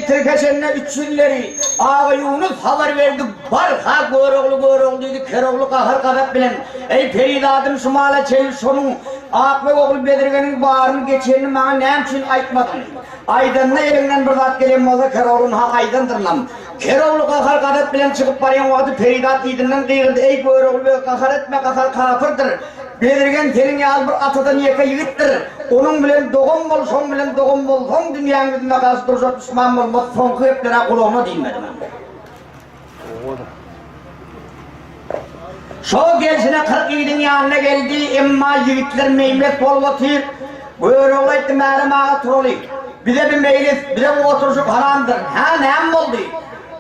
tirkeşende 300 leri Agaýunus habar berdi, Bar-ha, Görogly, Görogly diýdi, Kerogly gahar-gazap bilen, Eý, perizadym, şu mala çenli şonuň, Akbeg ogly Bezirgeniň baryny, geçenini maňa näme üçin aýtmadyň? Aýdanda eliňden bir zat gelen bolsa, Keroglyny-ha aýdandyrynam. Kerogly gahar-gazap bilen çykyp barýan wagty perizat yzyndan gygyrdy, Eý, Görogly beg, gahar etme, gahar kapyrdyr. Bezirgen seniň ýaly bir atadan ýeke ýigitdir. Onuň bilen dogan bol, şoň bilen dogan bolsaň, dünýäň ýüzünde garşy durjak duşman bolmaz. Soňky gepler-ä gulagyna diýmedi munuň. Şo gelşine 40 ýigidiň ýanyna geldi, emma ýigitler meýmes bolup otyr. Görogly aýtdy, Mälim aga turaly. Bize bir meýlis, bize bu oturyşyk haramdyr. Hä, näme boldy?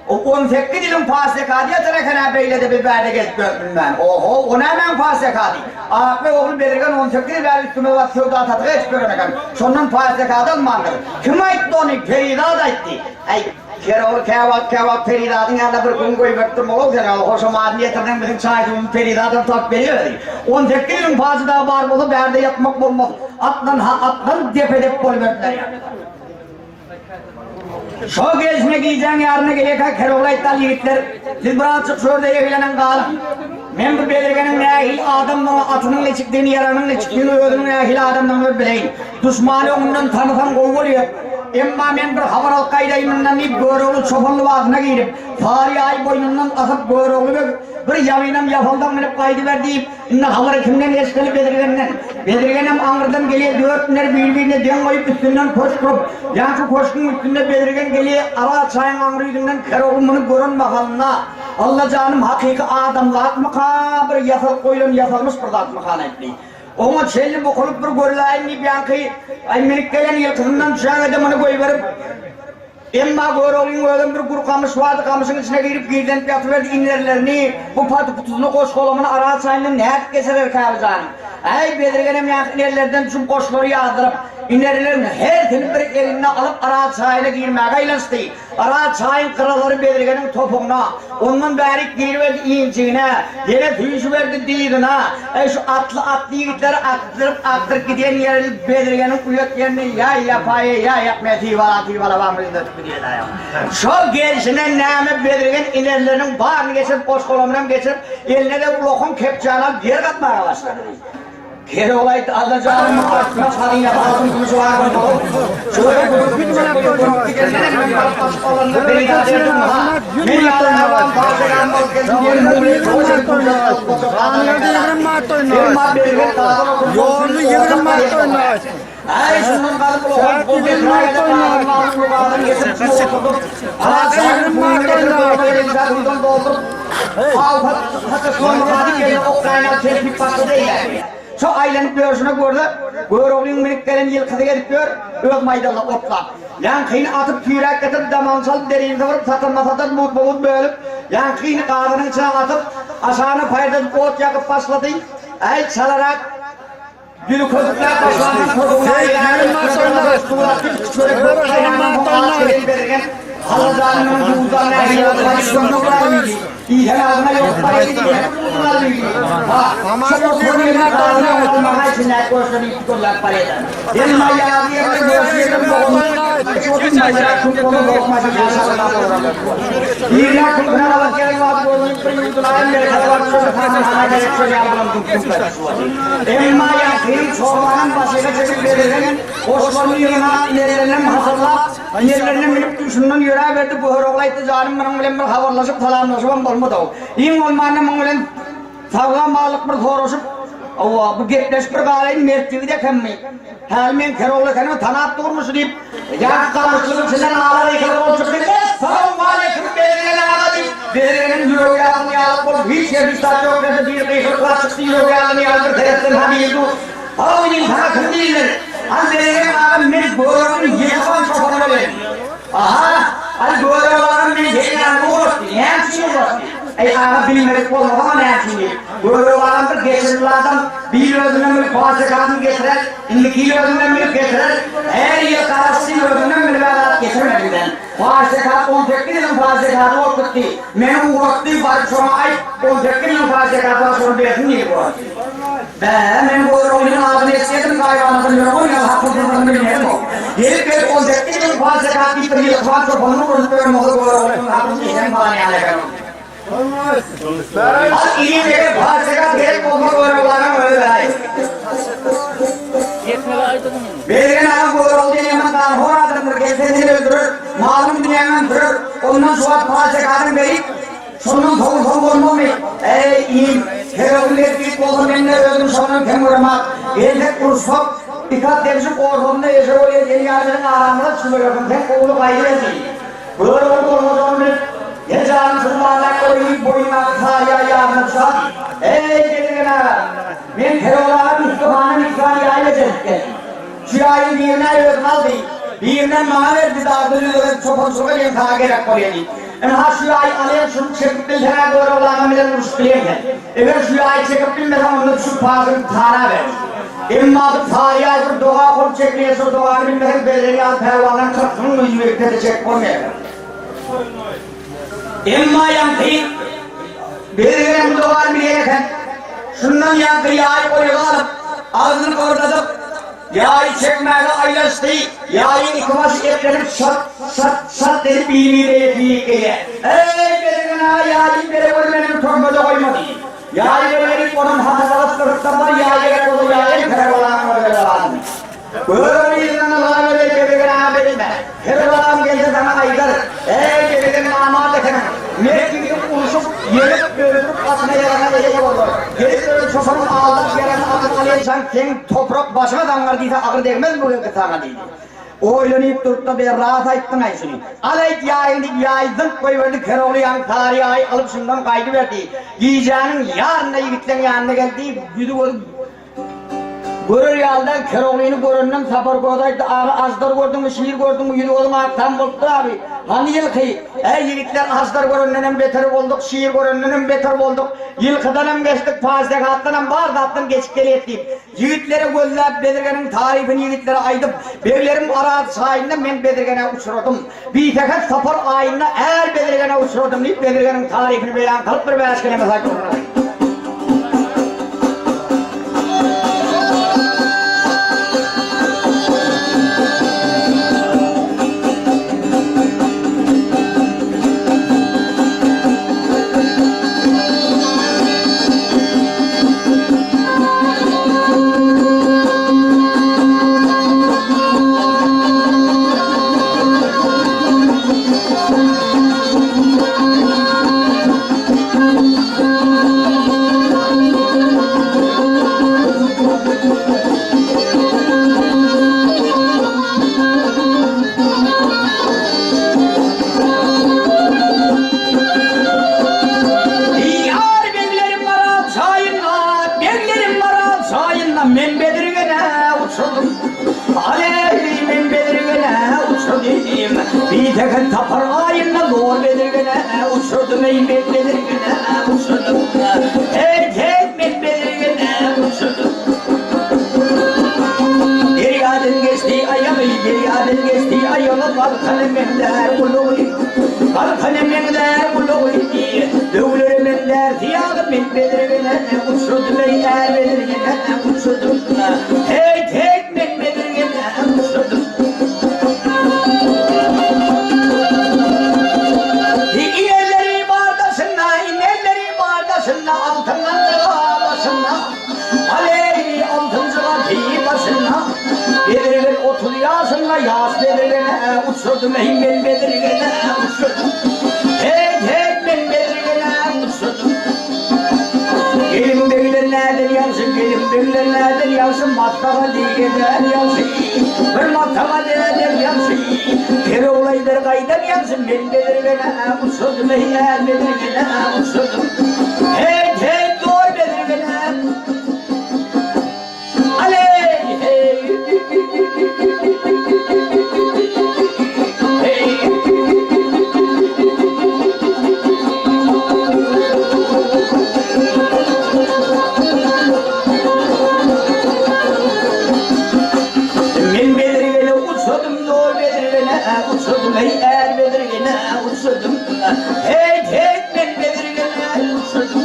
O 18 ýylyň pasekady ýatar eken-ä beýlede biz bärde gezip ýörüp bilmän. Oho, o nämäň pasekady? Akbeg ogly Bezirgen 18 ýyl bäri üstümize basyp söwda-satyk edip ýören eken. Şondan pasekady almandyr. Kim aýtdy ony? Perizat aýtdy. Äý, Kerogly käwagt, käwagt Perizadyň ýanyna bir gün goýberip durmaly-ow sen, ol hoşam adyny ýetirseň biziň çaý-suwumyzy Perizadam tapyp berýär. 18 ýylyň pajy dagy bar bolsa bärde ýatmak bolmaz. Atlan-ha atlan, depe-dep boluberdiler ýa. Şo gelşine gijäň ýaryna gelýärkä Kerogly aýtdy, Al ýigitler, siz birazjyk şu ýerde egleniň galyň. Men bu Bezirgeniň nähili adamdygyny, atynyň niçikdigini, ýaragynyň niçikdigini, özüniň nähili adamdygyny bir bileýin. Duşmany öňünden tanysam gowy bolýar. Emma men bir habar alyp gaýdaýyn mundan diýip, Görogly çopan lybasyna girip, sary ýaýy boýnundan asyp, Görogly beg, bir ýabynam ýasaldaň münüp gaýdyber diýip, Indi habary kimden eşiteli Bezirgenden. Bezirgenem aňyrdan gelýär, dört müneri biri-birine deň goýup, üstünden köşk gurup, ýaňky köşgüň üstünde Bezirgen gelýär, Araz çaýyň aňry ýüzünden Kerogly muny gören mahalynda, Alla janym, hakyky adamzatmyka, bir ýasalyp goýlan ýasalmyş bir zatmykan aýtdy. Oňa çenli bukulyp bir görläýin diýip ýaňky, aý münüp gelen ýylkysyndan düşäge-de muny goýberip, Emma Göroglyň özem bir gür gamyş bardy, gamyşyň içine girip gizlenip ýatyberdi, inerlerini, bu paty-putusyny, goş-golamyny Araz çaýyndan nädip geçirerkä bu janyň? Äý, Bezirgenem ýaňky inerlerden düşüp goşlary ýazdyryp, inerleriň hersini bir eline alyp Araz çaýyna girmäge aýlanyşdy. Araz çaýyň gyralary Bezirgeniň topugyna, ondan bärik giriberdi injigine, ýene süýşüberdi dyzyna. Äý, şu atly-atly ýigitleri Akdyryp akdyryp gidýän ýeri Bezirgeniň uýat ýerini ýa ýapaýy ýa ýapmaýa tybala tybala bamyr ýüzletip gidýär. Şol gelşine näme Bezirgen inerleriniň baryny geçirip goş-golamynam geçirip eline-de ulakan kepjäni alyp ýer gazmaga başlady. Kerogly aýtdy Alla janym artykmaç hazynasy altyn kümüşi bar bolmaly. Şolara görüp gitjek bolýar görüp gidendenem men baryp basyp alanda peýda berdim ha. Men ýaly äwam paşadan bolup geldim diýen Şo aýlanyp ýörşüne görse, Göroglyň münüp gelen ýylkysy gezip ýör, öz maýdalyna otlap. Ýaňkyny atyp, süýräp getirip, damagyny çalyp, derini syryp, satyrma-satyr, mut-mut bölüp, ýaňkyny gazanyň içine atyp, aşagyna paýyrdadyp ot ýakyp başlady. Äý, çalarak ýüzi kösükläp başlandan tozugyny aýyrýan, çörek bolup gaýnandan soň aç gelen Bezirgen Halajanynyň duzdan nähili bolsa, Diýseň agzyna ýok barýa diýýä. Ha, şu oturan ýeriň gazyna oturmaga içindäki goşlary ýitip gözläp barýada. Emma ýazy ýerinde göçli ýerden Birine künküne gabat gelen wagty gözüni bir ýuwdunaýyn merkeze baryp şonda samanhana gerek şol ýaly bolan dunk-dunk Emma ýaňky çorbanyň başyna çekip berilen goşlaryny ýygnap, ilerlerinem hasarlap, Ýerlerine münüp duşundan ýöräberdi, Göhür ogly aýtdy, Janym munuň bilen bir habarlaşyp, salamlaşybam bolmad-ow. Iň bolmanda muň bilen saglam-barlyk bir soraşyp, hawa, bu gepleşip bir galaýyn, mert ýigit ekenmi? Häli meň Kerogly ekenimi tanap durmy şu diýip, ýaňky gamyşlygyň içinden ala gykylyk bolup çykdy, Essalawmaleýkim, Bezirgen aga! diýip, Bezirgeniň ýüregi ýarylan ýaly bolup, hiç ýerde hiç zat ýok ýerde bir gykylyk zat çykdy, ýüregi ýarylan ýaly bir seretsem, hä biri dur. Haw inim saňa kim diýilmeli? Al Bezirgen agam men Göroglyň ýeke çopany bolýan. Aha, al Görogly agam meni seň ýanyňa ugratdy. Näme üçin ugratdy? Eý aga bilmedik bolmasaňa näme üçin diýip. Görogly agam bir geçirimli adam, bir ýyl özünden bilip paşakasyny getirer, indiki ýyl özünden bilip getirer. Her ýyl garaşdy özünden bilip-ä zat getirmedi bizden. Paşakat 18 ýylyň paşakaty bolup gitdi. Meni ugratdy, baryp şoňa aýt, 18 ýylyň paşakaty bar şony bersin diýip ugratdy. Bä, men Göroglynyň adyny eşidedim, gaýybanadan ýöne ol ýaly hakyl syrdygyny bilmedim-ow. Gelip gelip 18 ýyl paşa diýip bir ýylky çopanyny urdup beren bolsa Göroglynyň hakyny diýseň falan ýaly eken. Al ilim eger paşa gerek bolsa Göroglynyň özi beräý. Bergen aga Görogly diýen ýaman ganhor adamdyr, gelse seni öldürer, malyň dünýäňem sürer, ondan şu wagt paşa berip, Şondan soň soň bolmazmy? Eý, inim, Kerogly mertlik bolsa men-de özüm şondan kem göremok. Gelsek uruşsak, ikat degişip ortasynda eşek bolýar, el ýaly biziň aramyza düşüberersiň, sen ogly gaýdyber diýdi. Görogly bolmajagyny bilip, Gel janym şuny barlap göreýin diýip, boýnundaky sary ýaýy ýadyna düşadi. Eý, Bezirgen aga, men Kerogly aga Mustapanyň iki sany ýaýy bejerip geldim. Şu ýaýyň birini-ä özüň al diý, birinem maňa ber, biz dagda düzede çopançylyk edýän saňa gerek bolýa diý. Ynha şu ýaýy alaýyn, şuny çekip bilseň-ä Görogly agam bilen urşup bileň sen. Eger şu ýaýy çekip bilmeseň onda düşüp paşyny Tara ber. Emma bu sary ýaý bir doga bolup çekilýär, şol dogany bilmeseň Bezirgen ýaly pälwanlaryň kyrkynyň güýji birikse-de çekip bolmaýar. Emma ýaňky Bezirgenem bu dogany bilýän eken. Şundan ýaňky ýaýy oýaga alyp, agzyny gybyrdadyp, Ýaýy çekmäge aýlanşdy. Ýaýyň iki başy eplenip şat, şat, şat edip biri-birine ýetip gelýär. Eý, Bezirgen aga, ýaýy bere görmedim, töhmede goýma diýdi. Ýaýy bermedik, onam hatara gysdyryp-da bar, ýaý gerek bolsa ýaýam Kerbalam özüne lazym. Görer yzyndan ylgap öleý, Bezirgen aga beýtme. Kerbalam gelse saňa aýdar. Eý, Bezirgen namart ekeniň. Mert ýigidiň urşup, ýeňip, öldürip atyna ýaragyna eýe bolar. Gelip ölen çopanyň aldap ýaragyny atyna alýançaň seň toprak başyňa zaňňar diýse agyr degmezmi bu geňki saňa diýdi. Oýlanyp durupda be ras aýtdyň-aý şuny. Al-aýt ýaýyňy diýip ýaýy zyňk goýberdi, Kerogly ýaňy sary ýaýy alyp şundan gaýdyberdi. Gijäniň ýarynda ýigitleň ýanyna geldi, ýüzi-gözi Görer ýalydan Keroglyny görenden Sapar gözi aýtdy, Aga, aždar gördüňmi, şir gördüňmi, ýüzi-gözüň ak tam bolupdyr abi. Hany ýylky? Äý, ýigitler, aždar görendenem beter bolduk, şir görendenem beter bolduk. Ýylkydanam geçdik, paždehatdanam, bar zatdan geçip gelýäs diýip, ýigitlere gözläp, Bezirgeniň tarypyny ýigitlere aýdyp, Begleriň Araz çaýynda men Bezirgene uçradym. Bisähet sapar aýynda är Bezirgene uçradym diýip, Bezirgeniň tarypyny beýan kylyp bir bäşgeleme saýtdy. Ýar beglerim garal çaýynda, beglerim garal çaýynda men bezirgene uçurdym. Aleý, men bezirgene uçurdym. Bisähet sapar aýynda zor bezirgene uçurdym, eý, men bezirgene uçurdym. Heý, heý, men bezirgene uçurdym. Derýadan geçdi aýagy, derýadan geçdi aýagy, Galkana meňzär gulagy, galkana meňzär gulagy. Döwlere meňzär syýagy, men bezirgene uçurdym, eý, är bezirgene uçurdym. Heý, heý, men bezirgene uçurdym. Inelleri bar daşynda, inelleri bar daşynda, altyndan jyga başynda. Aleý, altyn jyga deý başynda. Bezirgen 30 ýaşynda, ýaş bezirgene uçurdym, eý, men bezirgene uçurdym. Heý, heý, men bezirgene uçurdym. Gelin begler näden ýagşy, gelin begler näden ýagşy, Maslahat diýgeden ýagşy, bir maslahat eden ýagşy. Keroglaý bir gaýdan ýagşy, men bezirgene uçurdym, eý, är bezirgene uçurdym. Heý, heý, zor bezirgene. Aleý, heý. Heý. Men bezirgene uçurdym, zor bezirgene uçurdym, eý, är bezirgene uçurdym. Heý, heý, men bezirgene uçurdym.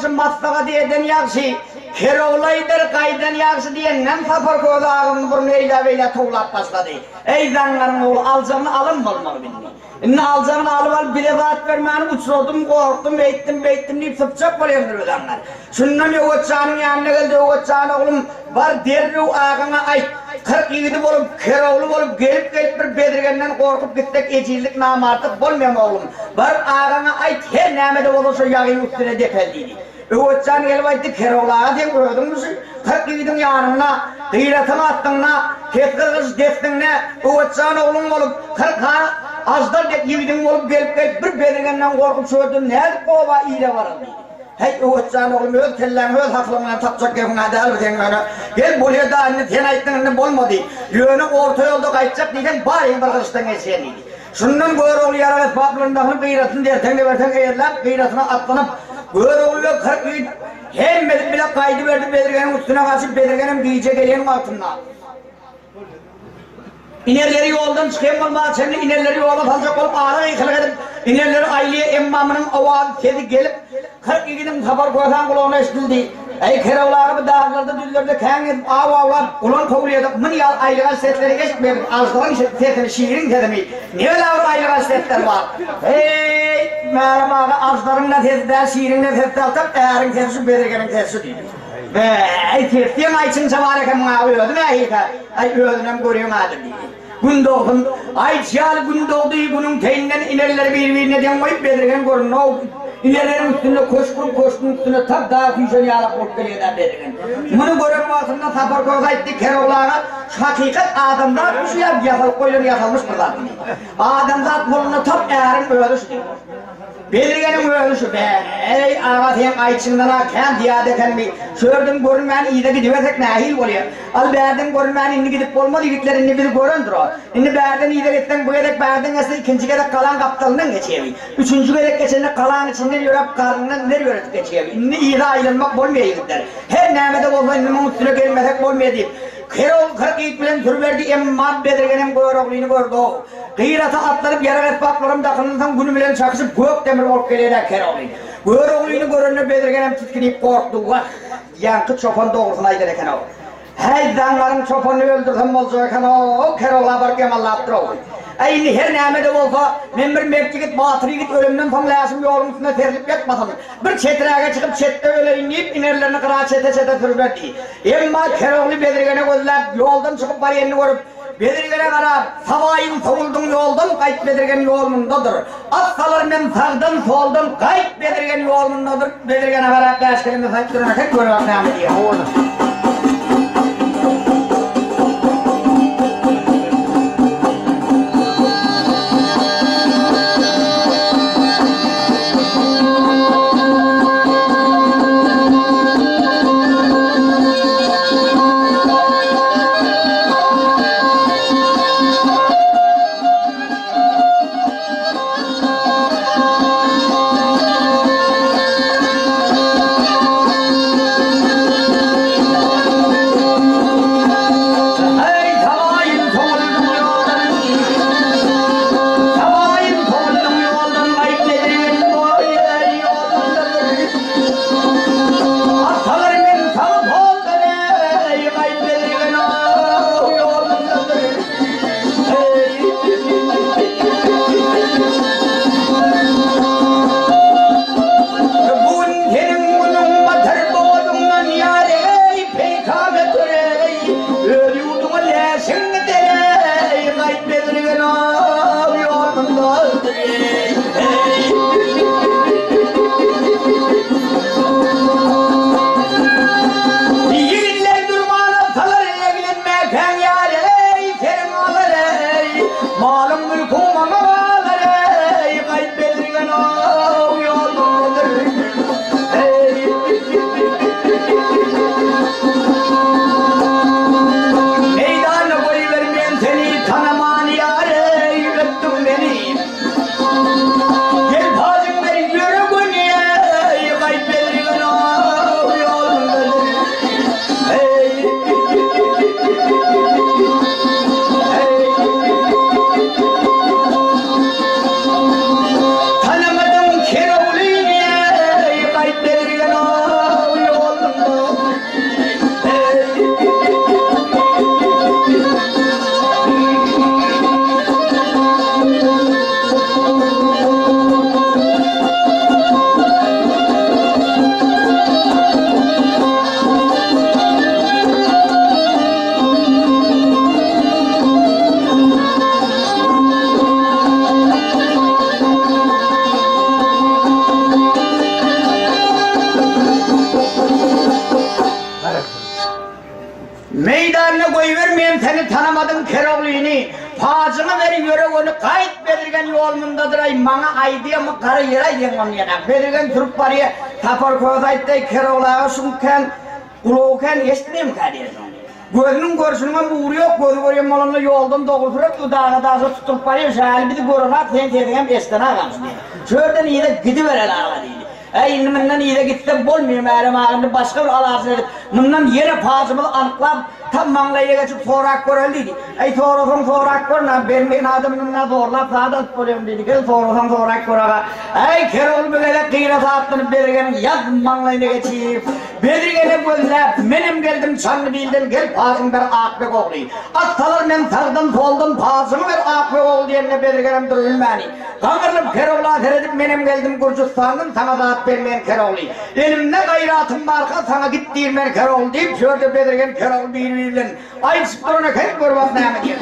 ýagşy, maslahaty eden ýagşy, Kerogly aýdar, gaýdan ýagşy diýenden Sapar köze agzyny burnuny eýlä-beýlä towlap başlady. Eý, zaňňaryň ogly, aljagyny alan bolmaly indi. Indi aljagyny alyp alyp bize zat bermäni uçradym, gorkdum, eýtdim, beýtdim diýip sypjak bolýandyr bu zaňňar. Şundan Öwez janyň ýanyna geldi, Öwez jan oglum, bar derrew agaňa aýt, 40 ýigidi bolup, Kerogly bolup gelip-gelip bir bezirgenden gorkup gitsek ejizlik, namartlyk bolmaýamy oglum. Baryp agaňa aýt, her näme-de bolsa şo ýagyň üstüne depel diýdi. Öwez jan gelip aýtdy, Kerogly aga seň özüňmi şu 40 ýigidiň ýanynda, gyratyň astyňda, kesgir gylyç destiňde, Öwez jan ogluň bolup, 40 ha aždar dek ýigidiň bolup gelip-gelip bir bezirgenden gorkup şu ýerden nädip oba ile barar diýdi. Häý, Öwez jan oglum, öz kelläňi öz hakylyň bilen tapjak gepiň-ä däl bu seň ýöne. Gel, bolýa-da, indi sen aýtdyň, indi bolmady. Ýöne orta ýolda gaýtjak diýseň, baryň bir gylyçdan geçýän diýdi. Şundan Görogly ýarag esbaplaryny dakynyp, gyratyny derteňde-berteň eýerläp, gyratyna atlanyp, Görogly we 40 ýigit hemmesi bile gaýdyberdi Bezirgeniň üstüne gaçyp, Bezirgenem gije gelýän wagtynda. Inerleri ýoldan çykaýan bolmaga çenli inerleri ýola saljak bolup ara gykylyk edip, inerleri aýlaýar, emma munuň owazy sesi gelip, 40 ýigidiň Sapar kösäň gulagyna eşidildi. Eý, Kerewli aga, bu daglarda, düzlerde kän gezip, aw awlap, gulan kowlaýardyk, muny ýaly aýlygaç sesleri eşitmedik, aždaryň sesini, şiriň sesini, ne bela bir aýlygaç sesler bar. Heý, Mälim aga, aždaryň-da sesi däl, şiriň-de sesi däl, tap äriň sesi şu, bezirgeniň sesi şu diýdi. Bäý, sesleň aýçyňça bar eken muňa, özi nähilikä? Aý, özünem görýäň häzir diýdi. Gün dogsun. Aýç ýaly gün dogdy, günüň teýinden inerleri bir-birine deň goýup, bezirgen göründi-ow. Inerleriň üstünde köşk gurup, köşgüň üstünde tap dag süýşen ýalak bolup gelýär-dä bezirgen. Muny gören wagtynda Sapar köse aýtdy, Kerogly aga, şu hakykat adamzatmy şu ýa ýasalyp goýlan ýasalmyş bir zatmy diýdi. Adamzat bolanda tap äriň özi şu diýdi. Bezirgeniň özi şu. Bä-eý, aga, seň aýtşyňdan-a kän zyýada ekenmi? Şu ýerden görünmän yza gidibersek nähili bolýar? Al bärden görünmän indi gidip bolmaz, ýigitler indi bizi görendir-o. Indi bärden yza gitseň, bu gezek bärden geçse, ikinji gezek galaň gapdalyndan geçýäbi. Üçünji gezek geçende galaň içinden ýöräp, garnyndan iner ýöredip geçýäbi. Indi yza aýlanmak bolmaýar, ýigitler. Her näme-de bolsa indi muň üstüne gelmesek bolmaýar diýip, Kerol 40 ýigit bilen sürüberdi, emma Bezirgenem Göroglyny gördi-ow. Gyrata atlanyp, ýarag-esbaplaram dakynansoň, güni bilen çakyşyp, gök demir bolup gelýär-ä Kerogly. Göroglyny görende Bezirgenem tisginip gorkdy, Wah, ýaňky çopan dogrusyny aýdan eken-ow. Häý, zaňňaryň çopanyny öldürsem boljak eken-ow, Kerogla baryp ýamanlapdyr-ow. Äý, indi her näme-de bolsa, men bir mert ýigit, batyr ýigit, ölemden soň läşim ýoluň üstünde serlip ýatmasyn. Bir çeträge çykyp, çetde öleýin diýip, inerlerini gyra çete-çete sürüberdi. Emma Kerogly Bezirgene gözläp, ýoldan çykyp barýanyny görüp, Bezirgene garap, Sabaýyň sowuldyň ýoldan gaýt Bezirgen ýol mundadyr. At salar men sagdan, soldan gaýt Bezirgen ýol mundadyr. Bezirgene garap bäşkeleme saýyp duran eken, gör bak näme diýýär. Heý, sabaýyn sowuldyň ýoldan, Sabaýyn sowuldyň ýoldan gaýt Bezirgen boý, eý, ýoldan. Atalar men sag soldan eý, gaýt Bezirgen ow, ýolundadyr. Eý. Bu gün seniň günüň batar bogazyňdan ýar eý, peýkam öter eý, öz ýurduňa läşiň gider eý, gaýt Bezirgen ow, ýolundadyr eý. Ýigitler durmana salar eglenmäkäň ýar eý, seriň alar eý, malyň mülküň maňa galar eý, gaýt Bezirgen ow ýolundadyr eý. Meýdanda goýber men seni tanaman ýar eý, ötdüň meni. Gel pajyň ber ýöre göni eý, gaýt Bezirgen ow ýolundadyr eý. ýöre göni gaýt Bezirgen ýol mundadyr-aý, maňa aýdýamy gara ýere aýdýaň ony ýene. Bezirgen sürüp barýa, Sapar köse aýtdy-aý, Kerogly aga şuňkän gulagy kän eşitmeýärmikä diýýär. Gözüniň görşüniňem ugry ýok, gözi görýän bolanda ýoldan dogry sürüp, bu daga daşa tutulyp barýar, şäli bizi görenok, seň sesiňem eşidenok diýdi. Şu ýerden yza gidibereli aga diýdi. Äý, indi mundan yza gitsem bolmaýar, Märem aga, indi başga bir alajyny edip, mundan ýene pajymyzy anyklap, tam maňlaýa geçip sorap göreli diýdi. Äý, sorasaň sorap gör, na, bermeýän adamdan na zorlap zat alyp bolýarmy diýdi. Gel, sorasaň sorap gör aga. Äý, Kerogly bu gezek gyra saplanyp Bezirgeniň ýaz maňlaýyna geçip, Bezirgene gözläp, menem geldim Çandybilden, gel pajyňy ber Akbeg ogly. At salar men sagdan, soldan, pajyňy ber Akbeg ogly diýende Bezirgenem durubilmäni. Gaňrylyp Kerogla seredip menem geldim Gürjüstandan saňa zat bermen Kerogly. Elimde gaýratym barka saňa git diýrmen Kerogly diýip şu ýerde Bezirgen Kerogly bir-biri bilen aýdyşyp duran eken gör bak näme diýen.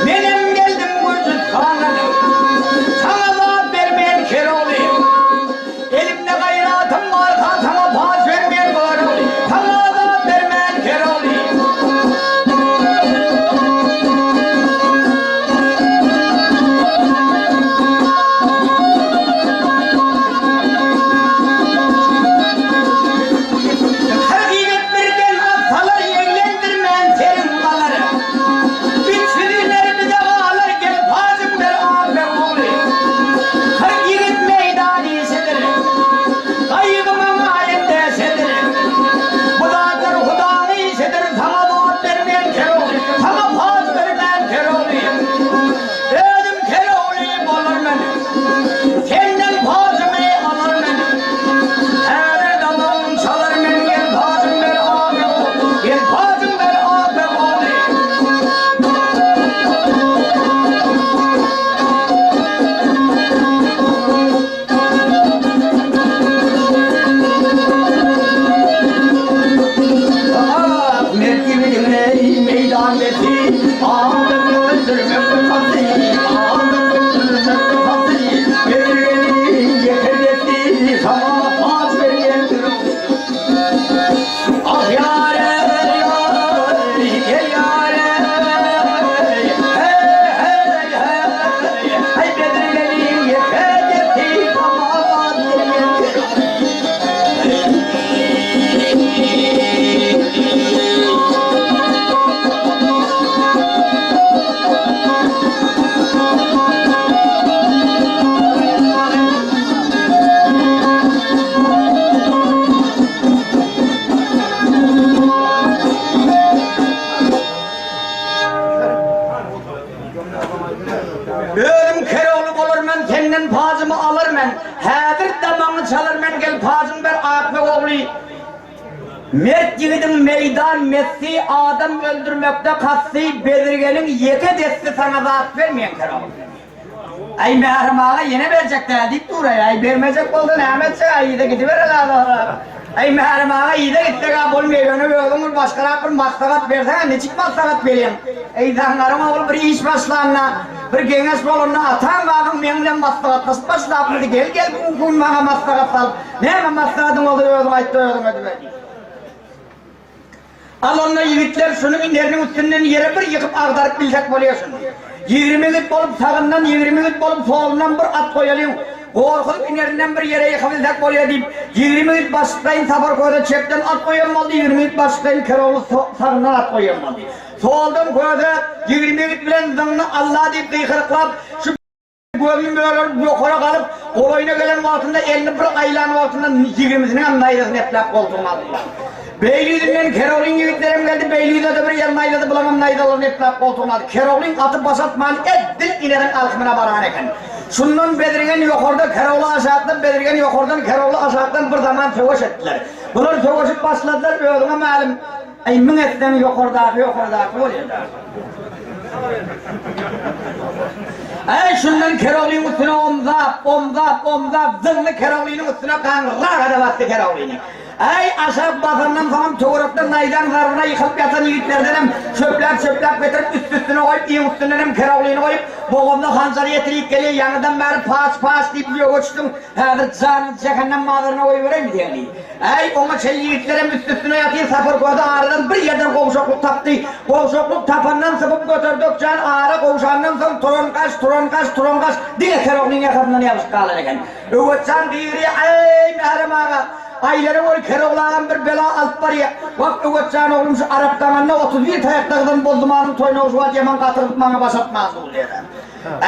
Menem geldim Gürjüstandan, Saňa zat bermen Kerogly. Elimde gaýratym barka saňa paç bermen Görogly, Saňa zat bermen Kerogly. Hakykat birden at salar, Eglendirmän seriň galar. Üç ýüz iner bize galar, Gel pajyň ber Akbeg ogly. 40 ýigit meýdan işidir, Gaýgy maňa endeşedir. Bu zatlar Hudaň işidir, Saňa zat bermän Kerogly, Saňa paç bermän Kerogly. Özüm Kerogly bolar men, Senden pajymy alar men. Häzir damagyň çalar men, Gel pajyň ber Akbeg ogly, Gel pajyň ber Akbeg ogly. Ah, mert ýigidiň eý, meýdan beti, Adam öldürmekde kasty, Adam öldürmekde kasty, Bezirgeni ýeke desti, Saňa paç berýän Ah, ýar eý, gel ýar eý, Heý, heý, heý, heý, Bezirgeni ýeke desti, Saňa paç berýän Özüm Kerogly bolar men, senden pajymy alar men. Häzir damaňy çalar men, gel pajyňy ber Akbeg ogly. Mert ýigidiň meýdan messi, adam öldürmekde kasty, bezirgeniň ýeke desti saňa zat bermeýän Kerogly. Aý Mährim aga ýene berjek däl diýip dur-aý. Aý bermejek bolsa näme etjek, aý yza gidibereli-ä. Aý Mährim aga yza gitseg-ä bolmaýar, ýöne özüň bir başgarak bir maslahat berseň-ä, niçik maslahat berýäň? Aý zaňňaryň ogly bir iş başlanda, bir geňeş bolanda ataň babaň meň bilen maslahatlaşyp başlapmydy, gel gel bu gün maňa maslahat sal. Näme maslahatyň bolsa özüň aýt-da özüň ediber diýip. Al onda ýigitler şuny ineriniň üstünden ýere bir ýykyp agdaryp bilsek bolýa şuny. 20 ýigit bolup sagyndan 20 ýigit bolup solundan bir at goýalyň. Gorkuzyp inerinden bir ýere ýykybilsek bolýa diýip, 20 ýigit başlyklaýyn Sapar köse çepden at goýan boldy, 20 ýigit başlyklaýyn Kerogly sagyndan at goýan boldy. Soldan köse 20 ýigit bilen zyňny Alla diýip gykyryklap, şu Gözüni mölerip ýokary galyp, golaýyna gelen wagtynda elini bir aýlan wagtynda ýigrimisiniňem naýzasyny epläp goltugyna aldylar. Beýle ýüzünden Keroglyň ýigitlerem geldi, beýle ýüze-de bir el naýzady, bulaňam naýzalaryny epläp goltugyna aldy. Keroglyň aty baş atman edil ineriň alkymyna baran eken. Şundan Bezirgen ýokarda, Kerogly aşakda, Bezirgen ýokardan, Kerogly aşakdan bir zaman söweş etdiler. Bular söweşip başladylar, özüňe mälim, Aý, müň etseň ýokardaky ýokardaky bolýar-da. Aý, şundan Keroglyň üstüne omzap, omzap, omzap, zyňdy Keroglynyň üstüne gaňraga-da basdy Keroglyny. Aý, aşak basandan soňam töwerekde naýzaň zarbyna ýykylyp ýatan ýigitlerdenem çöpläp-çöpläp getirip üst-üstüne goýup, iň üstündenem Keroglyny goýup, bogazyna hanjar ýetirip gelýär, ýaňydan bäri paç-paç diýip ýöge düşdüň, häzir janyňy jähennem bazaryna goýbereými diýen diýip. Äý, oňa çenli ýigitlerem üst-üstüne ýatyr, Sapar köse aradan bir ýerden gowşaklyk tapdy. Gowşaklyk tapandan sypyp göterdi Ökjan ara gowşandan soň turan gaç, turan gaç, turan gaç, diňe Keroglyň ýakasyndan ýapyşyp galan eken. Öwezjan gygyrýar, Äý, Mährem aga, aýlara gör, Kerogly agam bir bela alyp barýa. Wah, Öwezjan oglum, şu Arap daňanda 31 taýak dagydan Bozdumanyň toýnagy şu wagt ýaman gatyryp maňa baş atman dur diýýär.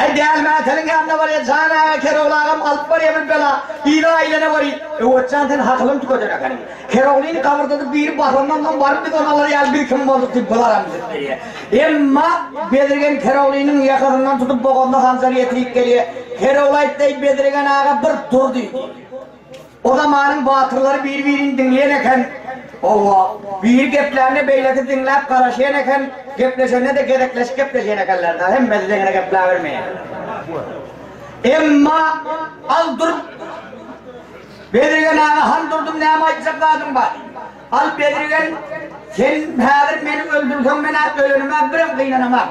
Äý dälmäteliň ýanyna barýa jan aga Kerogly agam alyp barýa bir bela yza aýlana weri Öwezjan sen hakylyň tükeden ekeniň. Keroglyny gabyrdadyp biri basandan soň baryp biz ony alar ýaly biz kim bolduk diýip bularam bizi berýä. Emma Bezirgen Keroglynyň ýakasyndan tutup bogazyna hanjar ýetirip gelýä. Kerogly aýtdy eý Bezirgen aga bir dur diýdi. O zamanyň batyrlary bir-birini diňleýän eken. Hawa, biri geplände beýleki diňläp garaşýan eken, gepleşende-de gezekleşip gepleşýän ekenler-dä, hemmesi deňine gepläbermeýän. Emma al dur, Bezirgen aga, han durdum, näme aýtjak zadyň bar? Al Bezirgen, sen häzir meni öldürseň men-ä ölenime birem gynanamok.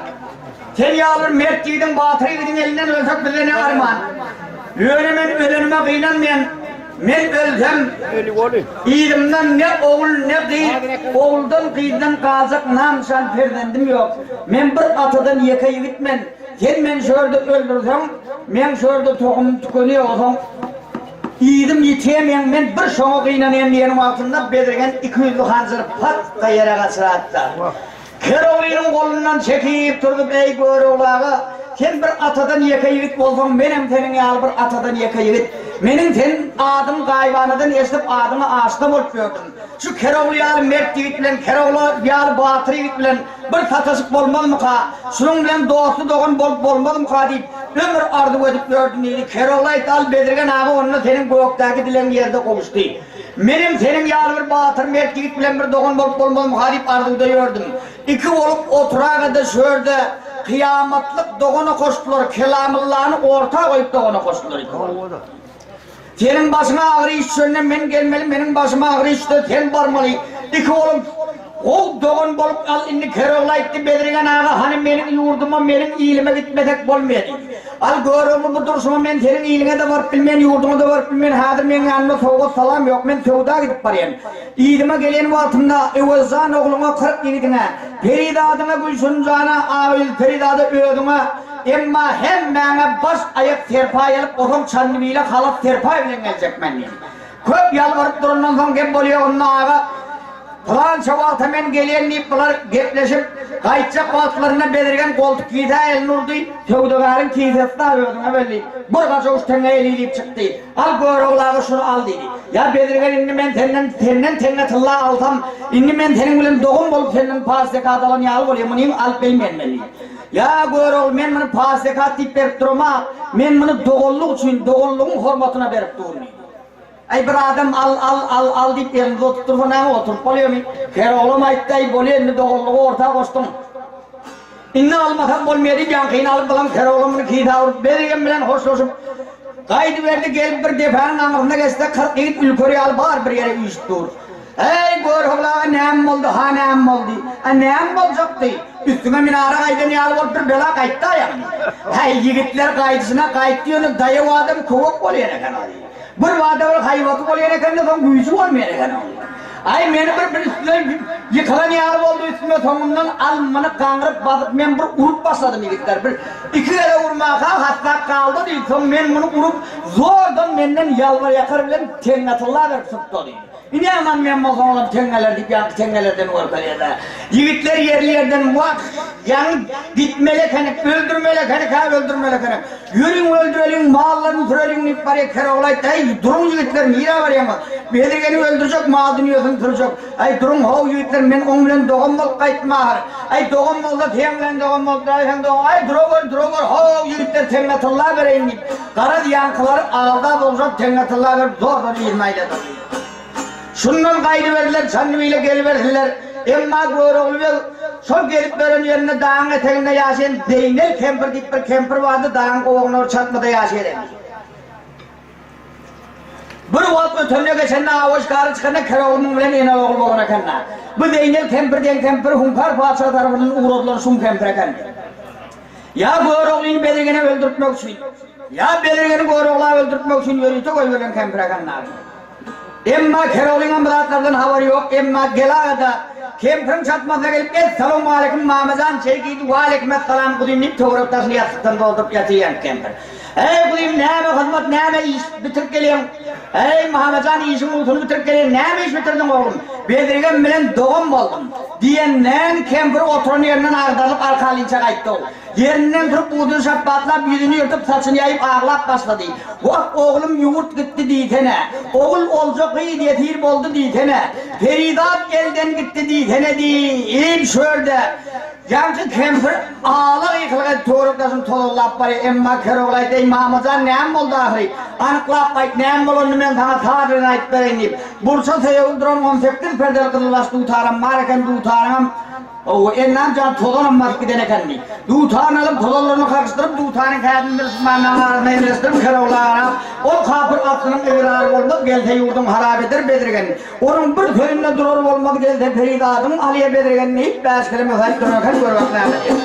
Sen ýaly bir mert ýigidiň, batyr ýigidiň elinden ölsek bize ne arman. Ýöne men ölenime gynanmaýan. Men ölsem, yzymdan ne ogul, ne gyz, oguldan, gyzdan galjak nam-nyşan perzendim ýok. Men bir atadan ýeke ýigit men. Sen meni şu ýerde öldürseň, meň şu ýerde tohumym tükenýär, onsoň Yzym ýitýä meň, men bir şoňa gynanýan diýen wagtynda Bezirgen ikiýüzli hanjary patda ýere gaçyratdy. Keroglynyň golundan çekip turzup, Eý, Görogly aga, sen bir atadan ýeke ýigit bolsaň, menem seniň ýaly bir atadan ýeke ýigit. Meniň seniň adyňy gaýybanadan eşidip, adyňa aşna bolup ýördüm. Şu Kerogly ýaly mert ýigit bilen, Kerogly ýaly batyr ýigit bilen Bir sataşyp bolmazmyka, şunuň bilen dosty-dogan bolup bolmazmyka diýip, ömür arzuw edip ýördüm diýdi. Kerogly aýtdy, Al, Bezirgen aga, onda seniň gökdäki dilegiň ýerde gowuşdy. Menem seniň ýaly bir batyr, mert ýigit bilen bir dogan bolup bolmazmyka diýip arzuwda ýördüm. Iki bolup oturaga-da şu ýerde kyýamatlyk dogan okaşdylar, Kelamyllany orta goýup dogan okaşdylar iki bolup. Seniň başyňa agyry iş düşende men gelmeli, meniň başyma agyry iş düşse sen barmaly. Iki bolup, gowy dogan bolup al indi Kerogly aýtdy, Bezirgen aga hany meniň ýurduma, meniň ilime gitmesek bolmaýa diýdi. Al Görogly bu durşuma men seniň iliňe-de baryp bilmen, ýurduňa-da baryp bilmen, häzir meň ýanymda sowgat salam ýok, men söwda gidip barýan. Yzyma gelen wagtymda Öwezjan ogluňa 40 ýigidiňe, Perizadyňa Gülşirinjana, Agaýüz perizada özüňe, Emma hemmäňe baş aýak serpaý alyp osaň Çandybile halat serpaý bilen geljek men diýdi. Köp ýalbaryp durandan soň gep bolýa onda aga pylança wagta men gelýän diýip bular gepleşip gaýtjak wagtlarynda Bezirgen goltuk kisä elini urdy, söwdagäriň kisesi-da özüňe belli, bir gaçawuş teňňe eli diýip çykdy. Al Görogly aga şuny al diýdi. Ýa Bezirgen indi men senden senden teňňe tylla alsam, indi men seniň bilen dogan bolup senden paý-zekat alan ýaly bolýa, munyň alyp bilmen men diýdi. Ýa Görogly, men muny paý-zekat diýip berip durama, men muny doganlyk üçin, doganlygyň hormatyna berip durun diýdi. Äý, bir adam al, al, al, al diýip elini uzadyp dursa näme, oturyp bolýamy? Keroglam aýtdy, Äý, bolýa, indi doganlygy orta goşduň. Indi almasam bolmaýar diýip, ýaňkyny alyp balam Keroglam muny kisä urup, Bezirgen bilen hoşlaşyp, gaýdyberdi, gelip bir depäniň aňyrsyna geçse, 40 ýigit ülker ýaly bar bir ýere üýşüp dur. Eý, Görogly aga, näme boldy, ha näme boldy? A näme boljakdy? Üstüňe minara gaýdan ýaly bolup bir bela gaýtdy aýagyny. Häý, ýigitler gaýdyşyna gaýtdy, ýöne daýaw adam köwek bolýan eken ol. Bir bada bir haýbaty bolýan eken-de, soň güýji bolmaýan eken oň. Aý, meni bir bir üstüne. Ýykylan ýaly boldy üstüme soňundan almyny gaňryp basyp men bir urup başladym ýigitler bir iki gezek urmaka haslap galdy diýdi soň men muny urup zordan menden ýalbar ýakar bilen teňňe tylla berip sypdy diýdi. Ine aman men bolsam olam teňňeler diýip ýaňky teňňelerden görkezýärler. Ýigitler ýerli ýerden wah ýaňy gitmeli ekenik öldürmeli ekenik hä öldürmeli ekenik. Ýörüň öldüreliň, mallaryny süreliň diýip barýar Kerogly aýtdy, Äý, duruň ýigitler, nirä barýaňyz? Bezirgeni öldürjek, mal-dünýesini sürjek. Äý, duruň how ýigitler, men oň bilen dogan bolup gaýtdym ahyr. Äý, dogan bolsa, seň bilen dogan bolupdyr, äý, sen dogan, äý, durawer, durawer, how ýigitler, teňňe tylla bereýin diýip, garaz ýaňkylary aldap-ogşap teňňe tylla berip zordan yzyna aýladyr. Şundan gaýdyberdiler, Çandybile gelibersinler. Emma Görogly beg şol gelip beren ýerinde dagyň eteginde ýaşaýan Zeýnel kempir diýip bir kempir bardy, dagyň gowagynda bir çatmada ýaşaýar eken. Bir wagt ötende-geçende awa şikara çykanda Kerogly muň bilen ene-ogul bolan eken-dä. Bu Zeýnel kempir diýen kempir Hüňkar patyşa tarapyndan ugradylan şum kempir eken. Ýa Göroglyny Bezirgene öldürtmek üçin, ýa Bezirgeni Görogla öldürtmek üçin ýörite goýberilen kempir eken dagy. Emma Keroglyňam bu zatlardan habary ýok, emma gelaga-da, kempiriň çatmasyna gelip, Essalawmaleýkim, mamajan, şeý diýdi, Waleýkimessalam, guzym diýip, töwerek daşyny ýassykdan dolduryp ýatyrýan kempir. Eý, guzym, näme hyzmat, näme iş bitirip gelýäň? Eý, mamajan, işiň ulusyny bitirip gelýän, näme iş bitirdiň, oglum? Bezirgen bilen dogan boldum. Diýenden, kempir oturan ýerinden agdarylyp arkalinçe gaýtdy. Ýerinden turup, buduny şapbatlap, ýüzüni ýyrtyp, saçyny ýaýyp aglap başlady. Wah, oglum ýurt gitdi diýsene! Ogul olja, gyz ýesir boldy diýsene! Perizat elden gitdi diýsene diýip, şu ýerde ýaňky kempir ala gykylyk edip töwerek daşyny tozanlap barýar. Emma Kerogly aýtdy, Eý, mama jan, näme boldy ahyry? Anyklap aýt, näme bolanyny men saňa saz bilen aýdyp bereýin diýip, burça söýegli duran on sekiz perdeli gyzylbaş dutaram bar eken, dutaryňam Hawa, Ennam jan tozanam basyp giden ekeni. Dutaryny alyp, tozanlaryny kakyşdyryp, dutaryň kädini bir duşmanyň arasyna ýerleşdirip, Kerogla garap, Ol kapyr atlynyň ygrary bolmaz, gelse ýurduň harap eder bezirgen. Onuň bir sözünde durar bolmaz, gelse perizadyň alýa bezirgen diýip, bäş keleme saýyp duran eken, gör bak näme diýen.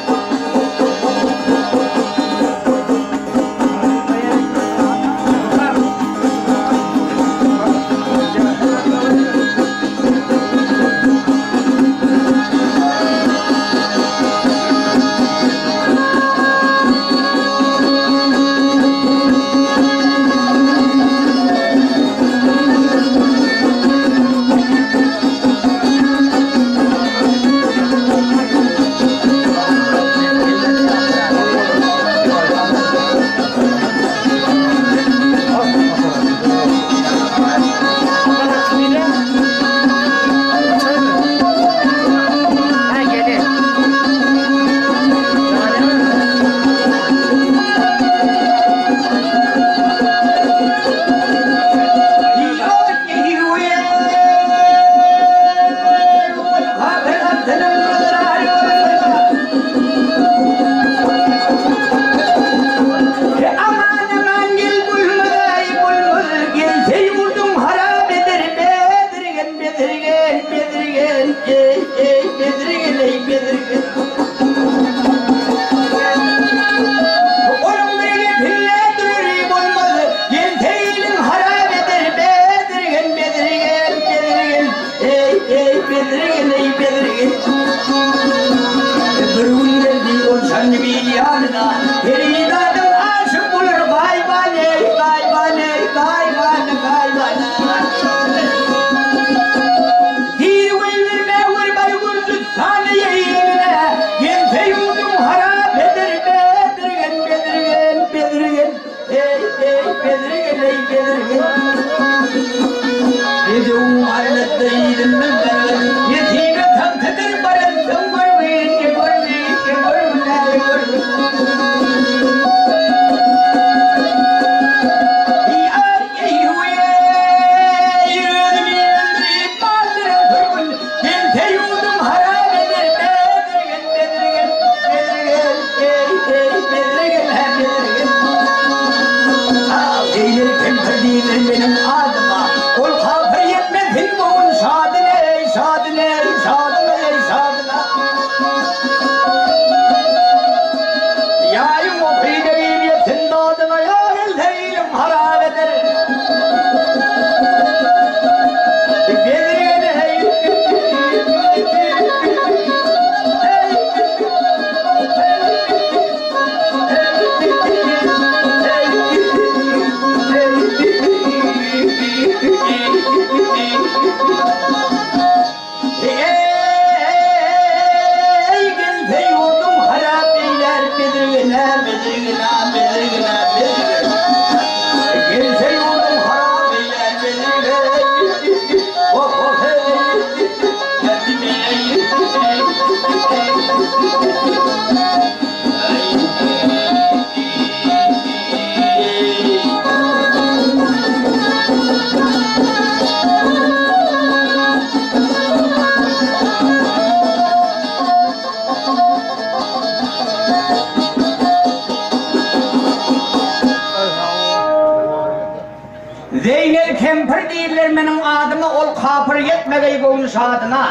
diýrler meniň adyma, ol kapyr ýetmegeý göwni şadyna.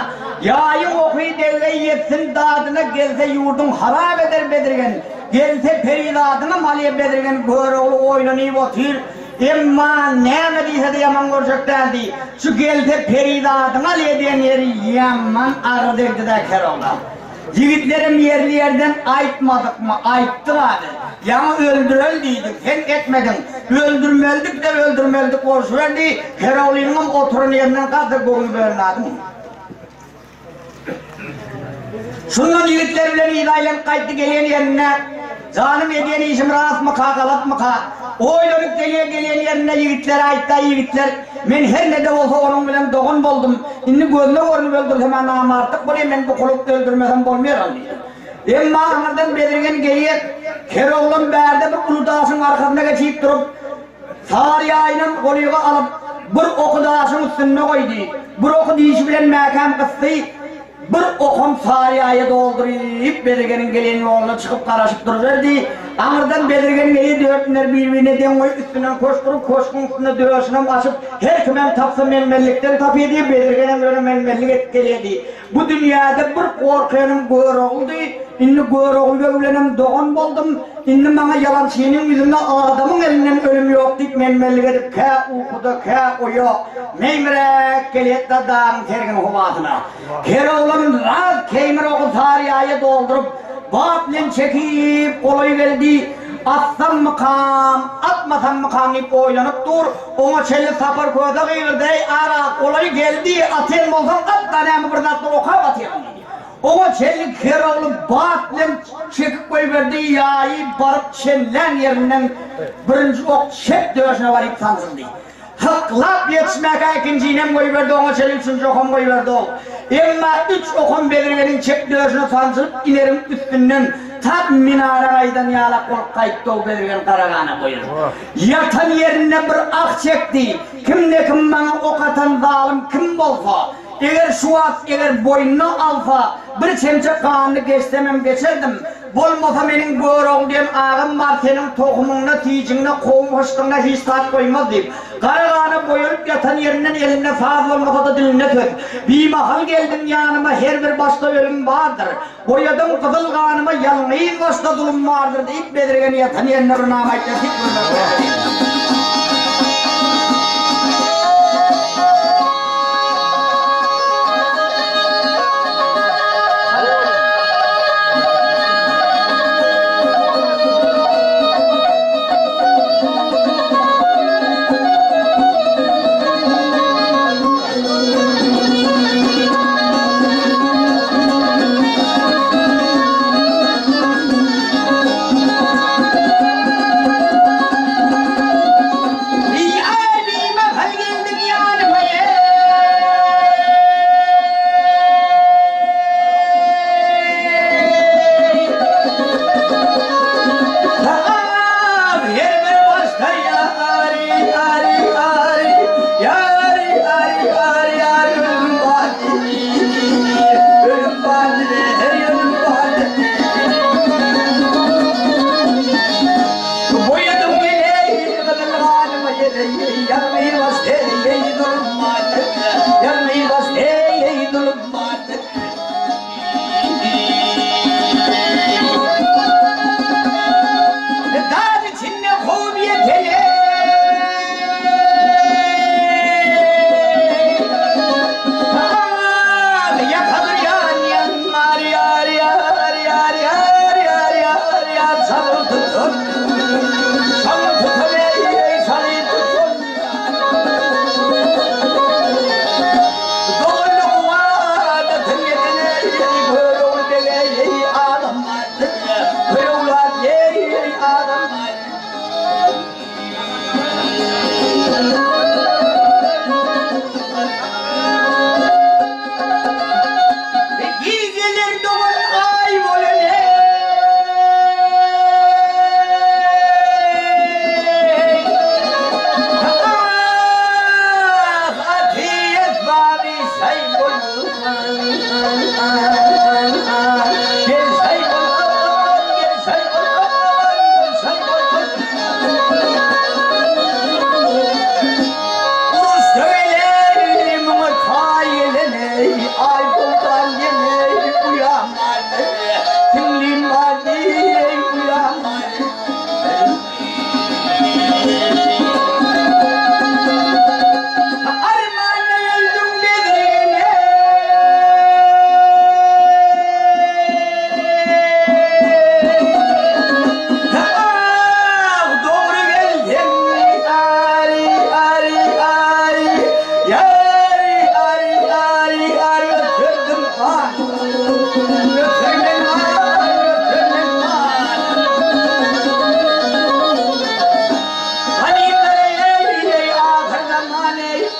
Ýaýyň oky deggeý ýetsin dadyna, gelse ýurduň harap eder bezirgen. Gelse perizadyňam alýa bezirgen, Görogly oýlanyp otyr. Emma näme diýse-de ýaman görjek däldi. Şu gelse perizadyňy alýa diýen ýeri ýaman agyr degdi-dä Kerogla. Ýigitlerem ýerli-ýerden aýtmadykmy, aýtdyk-a-da. Ýaňy öldüreli diýdik, sen etmediň. Öldürmelidik-de öldürmelidik bolşuberdi. Keroglynyňam oturan ýerinden gaty göwni bölünädim. Şundan ýigitler bilen yza aýlanyp gaýtdy gelen ýerinde, Janym edýän işim rastmyka, galatmyka? Oýlanyp gelýär gelen ýerinde ýigitlere aýtdy, Aý ýigitler, men her ne-de bolsa onuň bilen dogan boldum. Indi gözüne görnüp öldürsem-ä namartlyk bolýar, men bukulyp öldürmesem bolmaýar-a diýdi. Emma aňyrdan bezirgen gelýär, Keroglan bärde bir uly daşyň arkasynda geçip durup, Sary ýaýynam golyga alyp, bir oky daşyň üstünde goýdy. Bir oky dişi bilen mäkäm gysdy, bir okam sary ýaýa dolduryp, Bezirgeniň gelen ýoluna çykyp garaşyp duruberdi. Aňyrdan Bezirgen gelýär, dörtünleri bir-birine deň goýup, üstünden köşk gurup, köşgüň üstünde döşünem açyp, her kimem tapsa menmenlikden tapýardy, Bezirgenem ýöne menmenlik edip gelýärdi. Bu dünýäde bir gorkynym Göroglydy, indi Görogly beg bilenem dogan boldum, indi maňa ýalançynyň ýüzünde adamyň elinden ölüm ýok diýip menmenlik edip kä ukuda, kä oýa meýmiräp gelýärdi dagyň sergin howasyna. Keroglan raz keýmir oky sary ýaýa dolduryp, bat bilen çekip golaý geldi. Atsammykam, atmasammykam diýip oýlanyp dur. Oňa çenli Sapar köse gygyrdy, Eý, aga, golaý geldi, atýan bolsaň at-da, näme bir zatlar okap atýaň diýdi. Oňa çenli Kerogly bat bilen çekip goýberdi, ýaýy baryp çenlän ýerinden birinji ok çep döşüne baryp sanjyldy. Hyklap ýetişmäkä ikinjinem goýberdi, oňa çenli üçünji okam goýberdi ol. Emma üç okam Bezirgeniň çep döşüne sanjylyp ineriň üstünden tap minara gaýdan ýalak bolup gaýtdy o Bezirgen gara gana boýalyp. Ýatan ýerinde bir ah çekdi, Kimde-kim maňa ok atan zalym kim bolsa, eger şu wagt eger boýnuna alsa, bir çemçe ganyny geçsemem geçerdim. Bolmasa meniň Görogly diýen agam bar, seniň tohumyňda, tijiňde, kowum-hyşdyňda hiç zat goýmaz diýip, gara gana boýalyp ýatan ýerinden elinde saz bolmasa-da dilinde söz. Bimahal geldiň ýanyma, her bir başda ölüm bardyr. Boýadyň gyzyl ganyma ýalňyz başda zulum bardyr diýip Bezirgen ýatan ýerinde bir nama aýtdy diýip gürrüň berdi.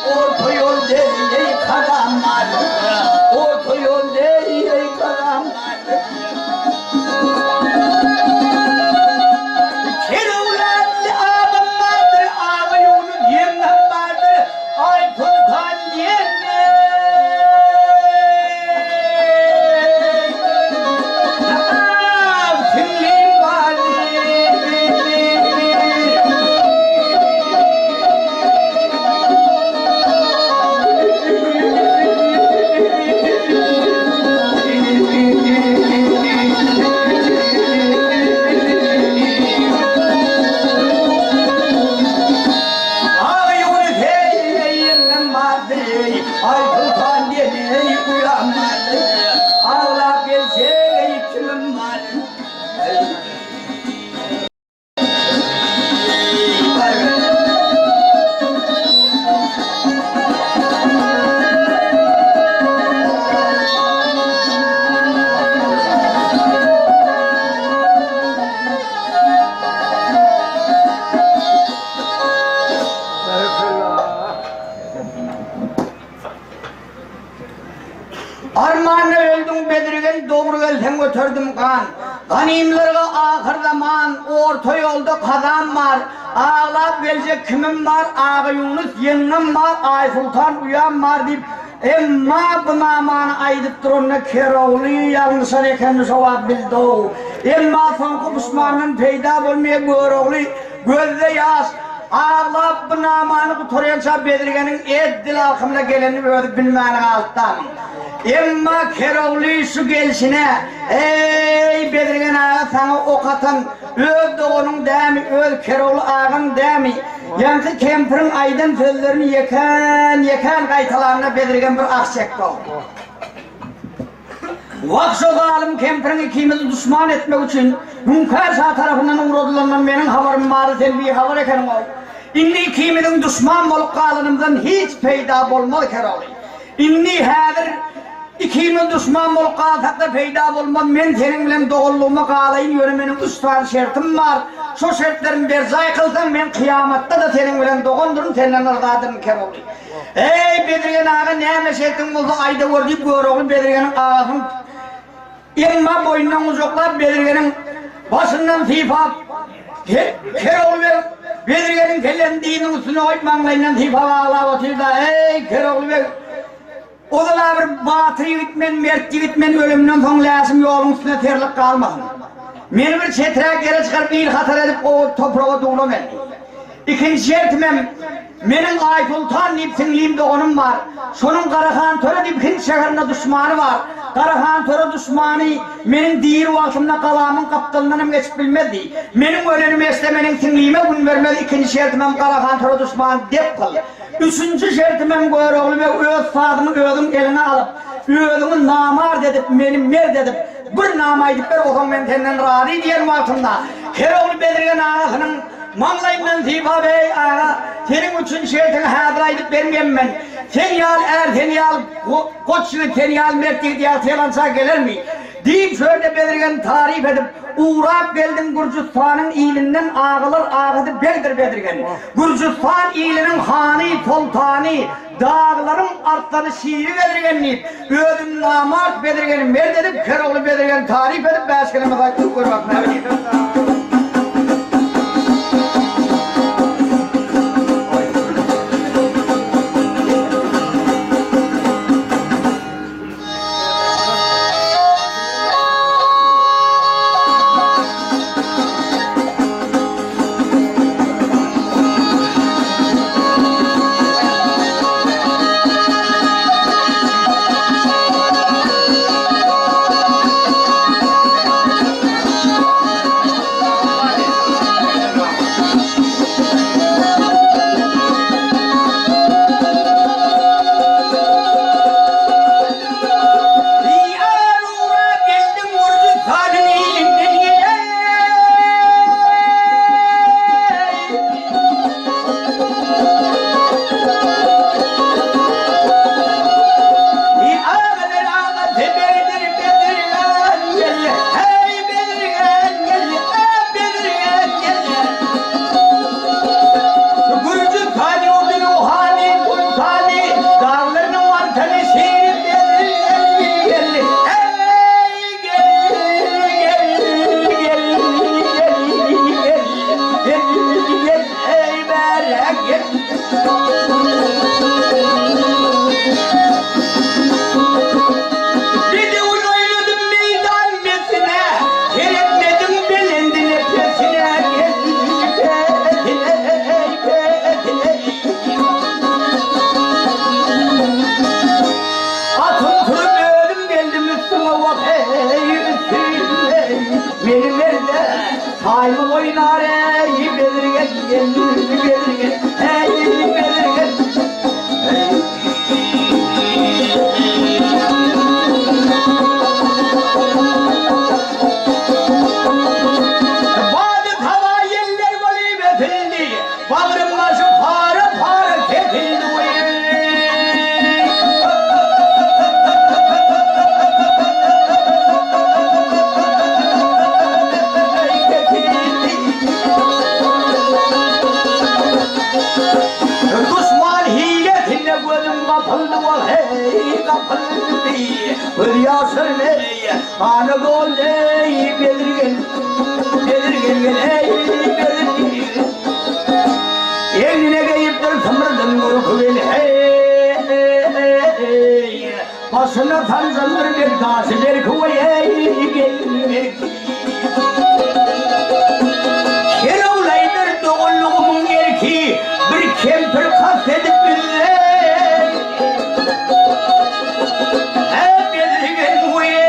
Orta ýol deý kazam bar. Orta ýol deý kazam bar. Kerewlätli adam bardyr, Aga Ýunus ýeňňem bardyr, Aýsoltan ýeňňe. Siňlim bardyr. Aga Ýunus eý, ýeňňem bardy, Aýsoltan gelin uýam bardy, Aglap gelse kimim bar. Armanda öldüň Bedrigen dogry gelseň göterdim gan. Ganymlarga ahyr zaman orta ýolda kazam bar. Aglap geljek kimim bar Aga Ýunus ýeňňem bar Aýsultan uýam bar diýip emma bu namany aýdyp duranda Kerogly ýalňyşan ekenini şo wagt bildi-ow. Emma soňky puşmandan peýda bolmaýa Görogly Gözde ýaş, aglap bu namany gutarýança Bezirgeniň ed-dil alkymyna gelenini özi bilmän galypdam. Emma Kerogly şu gelşine, Eý, Bezirgen aga saňa ok atan öz doganyň dämi, öz Kerogly agaň dämi? Ýaňky kempiriň aýdan sözlerini ýekän-ýekän gaýtalanda Bezirgen bir ah çekdi. Wah, şo zalym kempiriň ikimizi duşman etmek üçin Hüňkär şa tarapyndan ugradylandan meniň habarym bardy, sen bihabar ekeniň-ow. Indi ikimiziň duşman bolup galanymyzdan hiç peýda bolmaz, Kerogly. Indi, häzir ikimiz duşman bolup galsak-da peýda bolmaz, men seniň bilen doganlygyma galaýyn, ýöne meniň üç sany şertim bar. Şo şertlerimi berjaý kylsaň, men kyýamatda-da seniň bilen dogandyryn, senden yrzadyryn, Kerogly. Eý, Bezirgen aga, näme şertiň bolsa aýdaweri, diýip, Görogly Bezirgeniň agasynyň emma boýnundan gujaklap, Bezirgeniň başyndan sypap, Kerogly beg Bezirgeniň kellesini dyzynyň üstüne goýup, maňlaýyndan sypap aglap otyr-da, Eý, Kerogly beg, ozal-a bir batyr ýigit men, mert ýigit men, ölemden soň läşim ýoluň üstüne serlip galmasyn. Meni bir çeträk ýere çykaryp, il hatar edip, o topraga duwla meni. Ikinji şertimem, meniň Aýsoltan diýip siňlim doganym bar. Şonuň Garahan Töre diýip Hind şäherinde duşmany bar. Garahan Töre duşmany meniň diri wagtymda galamyň gapdalyndanam geçip bilmezdi. Meniň ölenimi eşitse meniň siňlime gün bermez. Ikinji şertimem Garahan Töre duşmany dep kyl. Üçünji şertimem Görogly beg öz sazyňy özüň eliňe alyp, özüňi namart edip, meni mert edip, bir nama aýdyp ber, ozaň men senden razy diýen wagtynda Kerogly Bezirgen agasynyň Maňlaýyndan sypap, Eý, aga, seniň üçin şertiňi häzir aýdyp bermeýän men. Sen ýaly är, sen ýaly goç ýigit, sen ýaly mert ýigit ýagty ýalança gelermi? Diýip, şu ýerde Bezirgeni taryp edip, Ugrap geldiň Gürjüstanyň ilinden agalar agasy begdir Bezirgen. Gürjüstan iliniň hany, soltany, daglaryň arslany şiri Bezirgen diýip, özüni namart Bezirgeni mert edip, Kerogly Bezirgeni taryp edip, bäşgeleme gaýtdyk görmek näme diýip. gapyldy wah eý, gapyldy. Göz ýaşlarym eý, gana doldy eý, Bezirgen, Bezirgen gel eý, Bezirgen. Egnine geýipdir symrydyn gurky bel eý, Başyna sanjyldyr bir daşy berki we eý, gelin berki. Kerewlaýdyr doganlygymyň erki, bir kempir kast edip bizde. Hä, bezirgen we eý.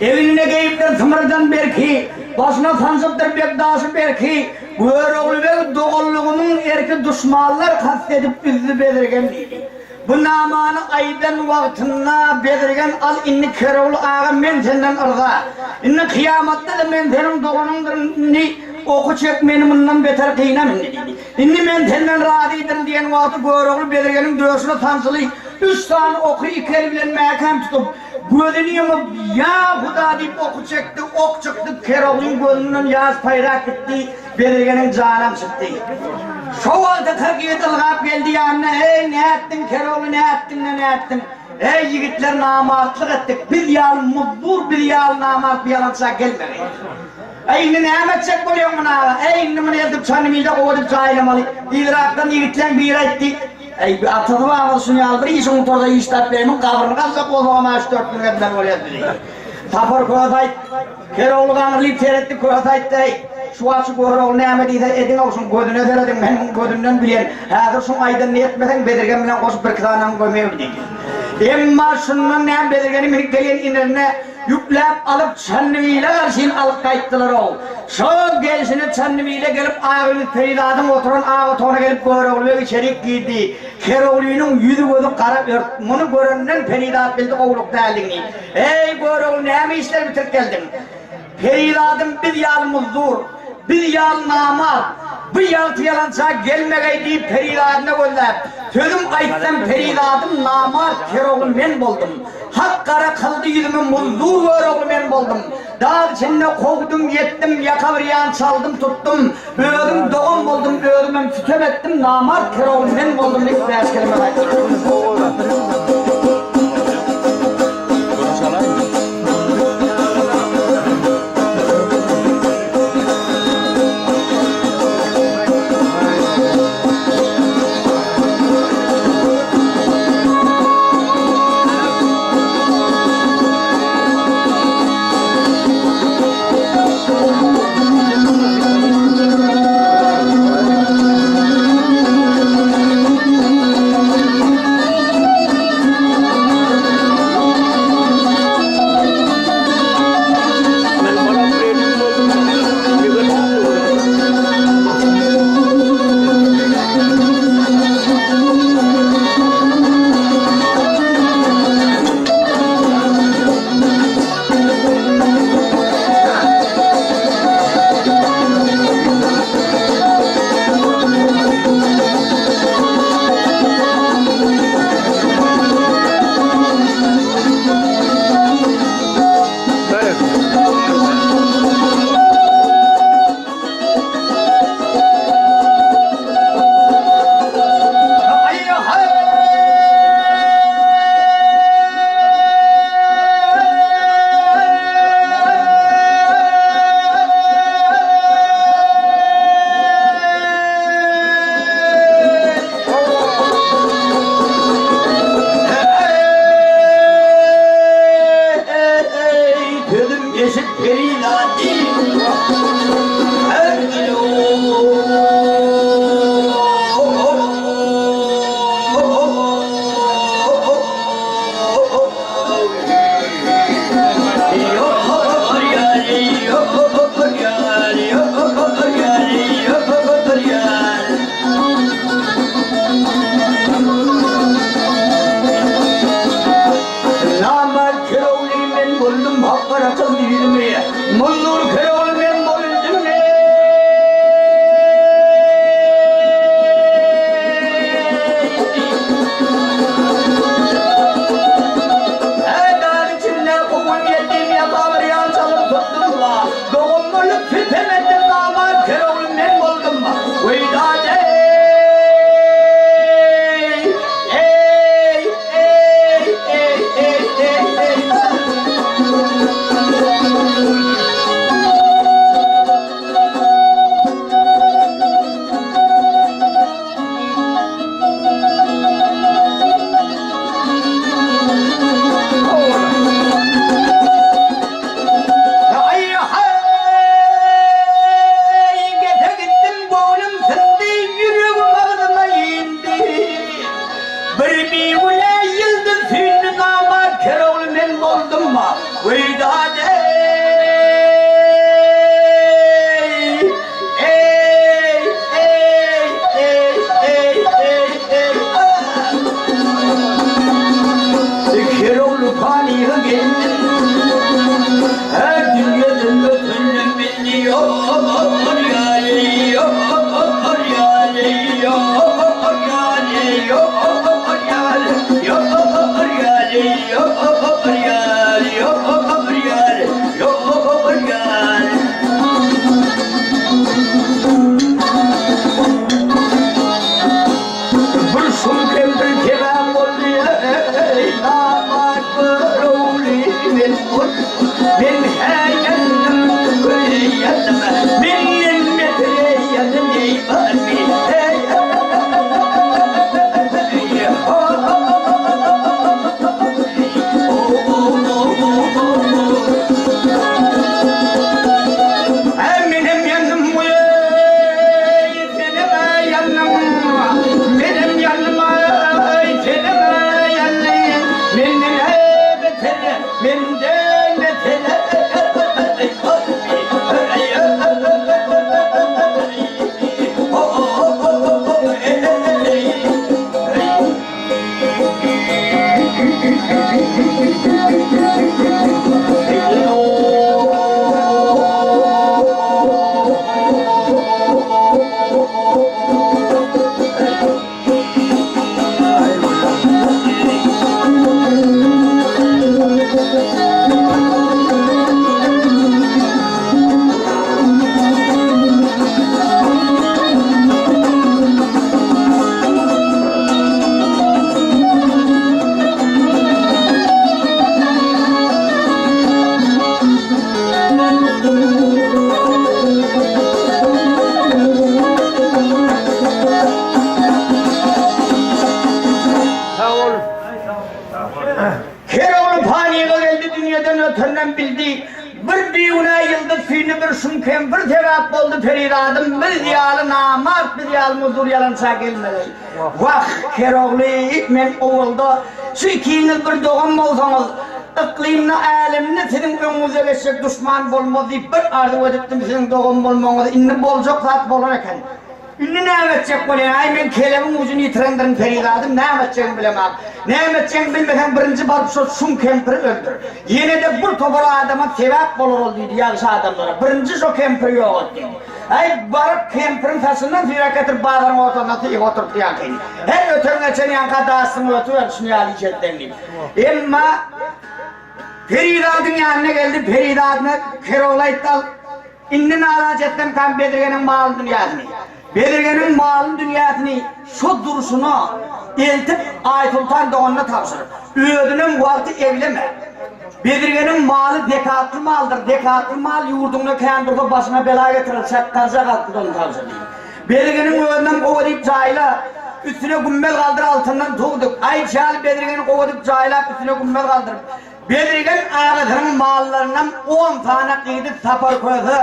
Egnine geýipdir symyrdan berki, Başyna sanjypdyr bekdaşy berki, Görogly beg doganlygymyň erki Duşmanlar kast edip üzdü bezirgen diýdi. Bu namany aýdan wagtynda Bezirgen al indi Kerogly aga men senden yrza. Indi kyýamatda-da men seniň doganyňdyryn indi oky çek meni mundan beter gynam indi diýdi. Indi men senden razydyryn diýen wagty Görogly Bezirgeniň döşüne sanjyly üç sany oky iki eli bilen mäkäm tutup, gözüni ýumup Ýa Huda diýip oky çekdi, ok çykdy Keroglyň gözünden ýaş paýrap gitdi. Bezirgeniň janam çykdy. Şo wagty 40 ýigit ylgap geldi ýanyna, Eý, nätdiň, Kerogly, nätdiň-de, nätdiň? Eý, ýigitler, namartlyk etdik. Biz ýaly muzdur, biz ýaly namart bu ýalança gelmegi. Eý, indi näme etjek bolýaň muny aga? Eý, indi muny eltip Çanymilde gowy edip jaýlamaly. Yzrakdan ýigitleň biri aýtdy, Eý, atasy-babasy şuny ýaly bir işiň gutarsa işläp beýmiň, gabryny gazjak bolsagam-a üç-dört gün gezmeli bolýas bizi. Sapar köse aýt. Kerogly gaňrylyp seretdi, köse aýtdy, Eý, şu wagt şu Görogly näme diýse ediň-ow, şuň gözüne serediň, men muň gözünden bilýän, häzir şuň aýdanyny etmeseň, Bezirgen bilen goşup birki sanyny gömeýin diýdi. Emma şundan näme Bezirgeni münüp gelýän inerine ýükläp alyp, Çandybile garşyn alyp gaýtdylar-ow. Şol gelşine Çandybile gelip, Agöýli Perizadyň oturan ak otagyna gelip Görogly beg içerik girdi. Keroglynyň ýüzi-gözi gara ört. Muny görenden Perizat bildi gowulyk däldigini. Eý, Görogly, näme işler bitirip geldiň? Perizadym biz ýaly muzdur, biz ýaly namart, bu ýagty ýalança gelmegeý diýip perizadyna gözläp, sözüm aýtsam perizadym namart Kerogly men boldum. Hak gara kyldy ýüzümi muzdur Görogly men boldum. Dag içinde kowdum, ýetdim, ýaka bir ýan çaldym, tutdum. Özüm dogan boldum, özümem sütem etdim, namart Kerogly men boldum diýip bäş keleme aýtdy. Bolma, weýdan eý, eý, eý, eý, eý, eý, eý, ah! Kerogly panyga geldim, Her dünýeden ötendim bildi ýok, ýaly, ýok, ýaly, ýok, ýaly, ýok, ýaly, ýok, ýaly, ýok, ýaly, ýok, ýaly, ýok, ýaly. Bir şum kempir sebäp boldy, eý, namart Görogly men ol, men hä ýandym, köýe ýandym, menden betere ýandym eý Garry, eý, eý, ho, ho, ho, ho. Hä menem ýandym, eý, senem-ä ýandyň, menem ýandym, eý, senem-ä ýandyň. Menden-ä beter, menden beter, Sag bol. Her ogly panyga geldi dünýeden öteninem bildi. Bir bigünä ýyldyz süýni bir şum kempir sebäp boldy perizadym biz ýaly namart biz ýaly muzdur ýalança gelmegey. Wah Kerogly men owalda şu ikiňiz bir dogan bolsaňyz yklymda älemde siziň öňüňize geçjek duşman bolmaz diýip bir arzuw edipdim siziň dogan bolmagyňyzy indi boljak zat bolan eken. Indi näme etjek bolýaň? Aý, men kelebiň ujuny ýitirendirin, perizadym, näme etjegimi bilemok. Näme etjegiňi bilmeseň, birinji baryp şol şum kempiri öldür. Ýene-de bir topar adama sebäp bolar ol diýdi, ýagşy adamlara. Birinji şo kempiri ýok et diýdi. Aý, baryp kempiriň saçyndan süýräp getirip bazaryň ortasynda tyg oturtdy ýaňky. Her öten-geçen ýaňka daşyňy ötüber, şuny ýaly iş etseň diýip. Emma perizadyň ýanyna geldi, perizadyna Kerogly aýtdy, al. Indi nalaç etsem kam Bezirgeniň malyn dünýäsini. Bezirgeniň malyn dünýäsini şo durşuna eltip Aýsoltan doganyna tabşyr. Özünem wagty egleme. Bezirgeniň maly zekatly maldyr, zekatly mal ýurduňda kän dursa başyňa bela getirer, çakganjak atlydygyny tabşyr diýdi. Bezirgeniň özünem gowy edip jaýla, üstüne gümmez galdyr altyndan tug dik. Aýçaly Bezirgeni gowy edip jaýlap üstüne gümmez galdyryp. Bezirgen agasynyň mallaryndan on sany gyzy Sapar Köse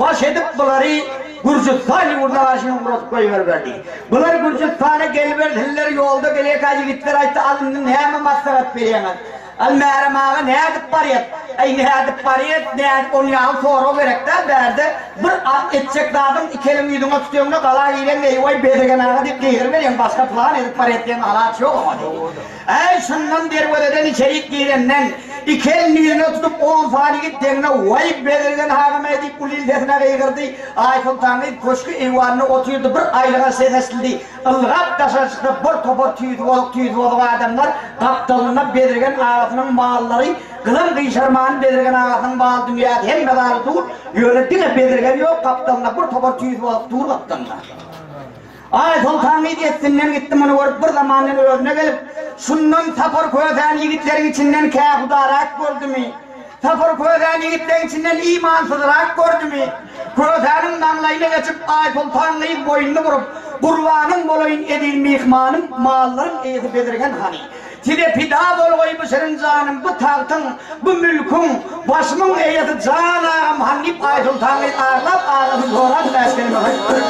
baş edip bulary Gürjüstan ýurduna garşy ugradyp goýberiberdi. Bular Gürjüstana gelibersinler ýolda gelýärkä ýigitler aýtdy al indi näme maslahat berýäňiz? Al Mährem aga nädip barýas? Äý nädip barýas nädip ony ýaly sorag gerek däl bärde bir etjek zadyň iki eliň ýüzüňe tutýaňda gala gireňde eý-waý Bezirgen aga diýip gygyryberýäň başga plan edip barýas diýen alaç ýok oňa diýdi. Äý, şundan derwezeden içerik girenden, iki elini ýüzüne tutup, on sany ýigit deňine, Waý, Bezirgen agam-eý! diýip, uly il sesine gygyrdy. Aýsoltan gyz köşgi eýwanynda otyrdy, bir aýlyga ses eşidildi. Ylgap daşary çyksa, bir topar tüýsi bozuk, tüýsi bozuk adamlar, gapdalynda Bezirgen agasynyň mallary, gyzam gyşarmany Bezirgen agasynyň mal-dünýäsi, hemme zady dur, ýöne diňe Bezirgen ýok, gapdalynda bir topar tüýsi bozuk dur gapdalynda. Aýsoltan gyz essinden gitdi, muny görüp bir zamandan özüne gelip, şundan Sapar Kösäni ýigitleriň içinden kähudarak gördümi? Sapar Kösäni ýigitleriň içinden imansyzrak gördümi? Kösäniň maňlaýyna geçip Aýsoltan gyz boýnuny burup, Gurbanyň bolaýyn eziz myhmanym, mallaryň eýesi Bezirgen hany. Size pida bolgaý bu şirin janym, bu tagtyň, bu mülküň, başymyň eýesi jan agam han diýip Aýsoltan gyz aglap agasyny sorap bäş kelime aýtdy.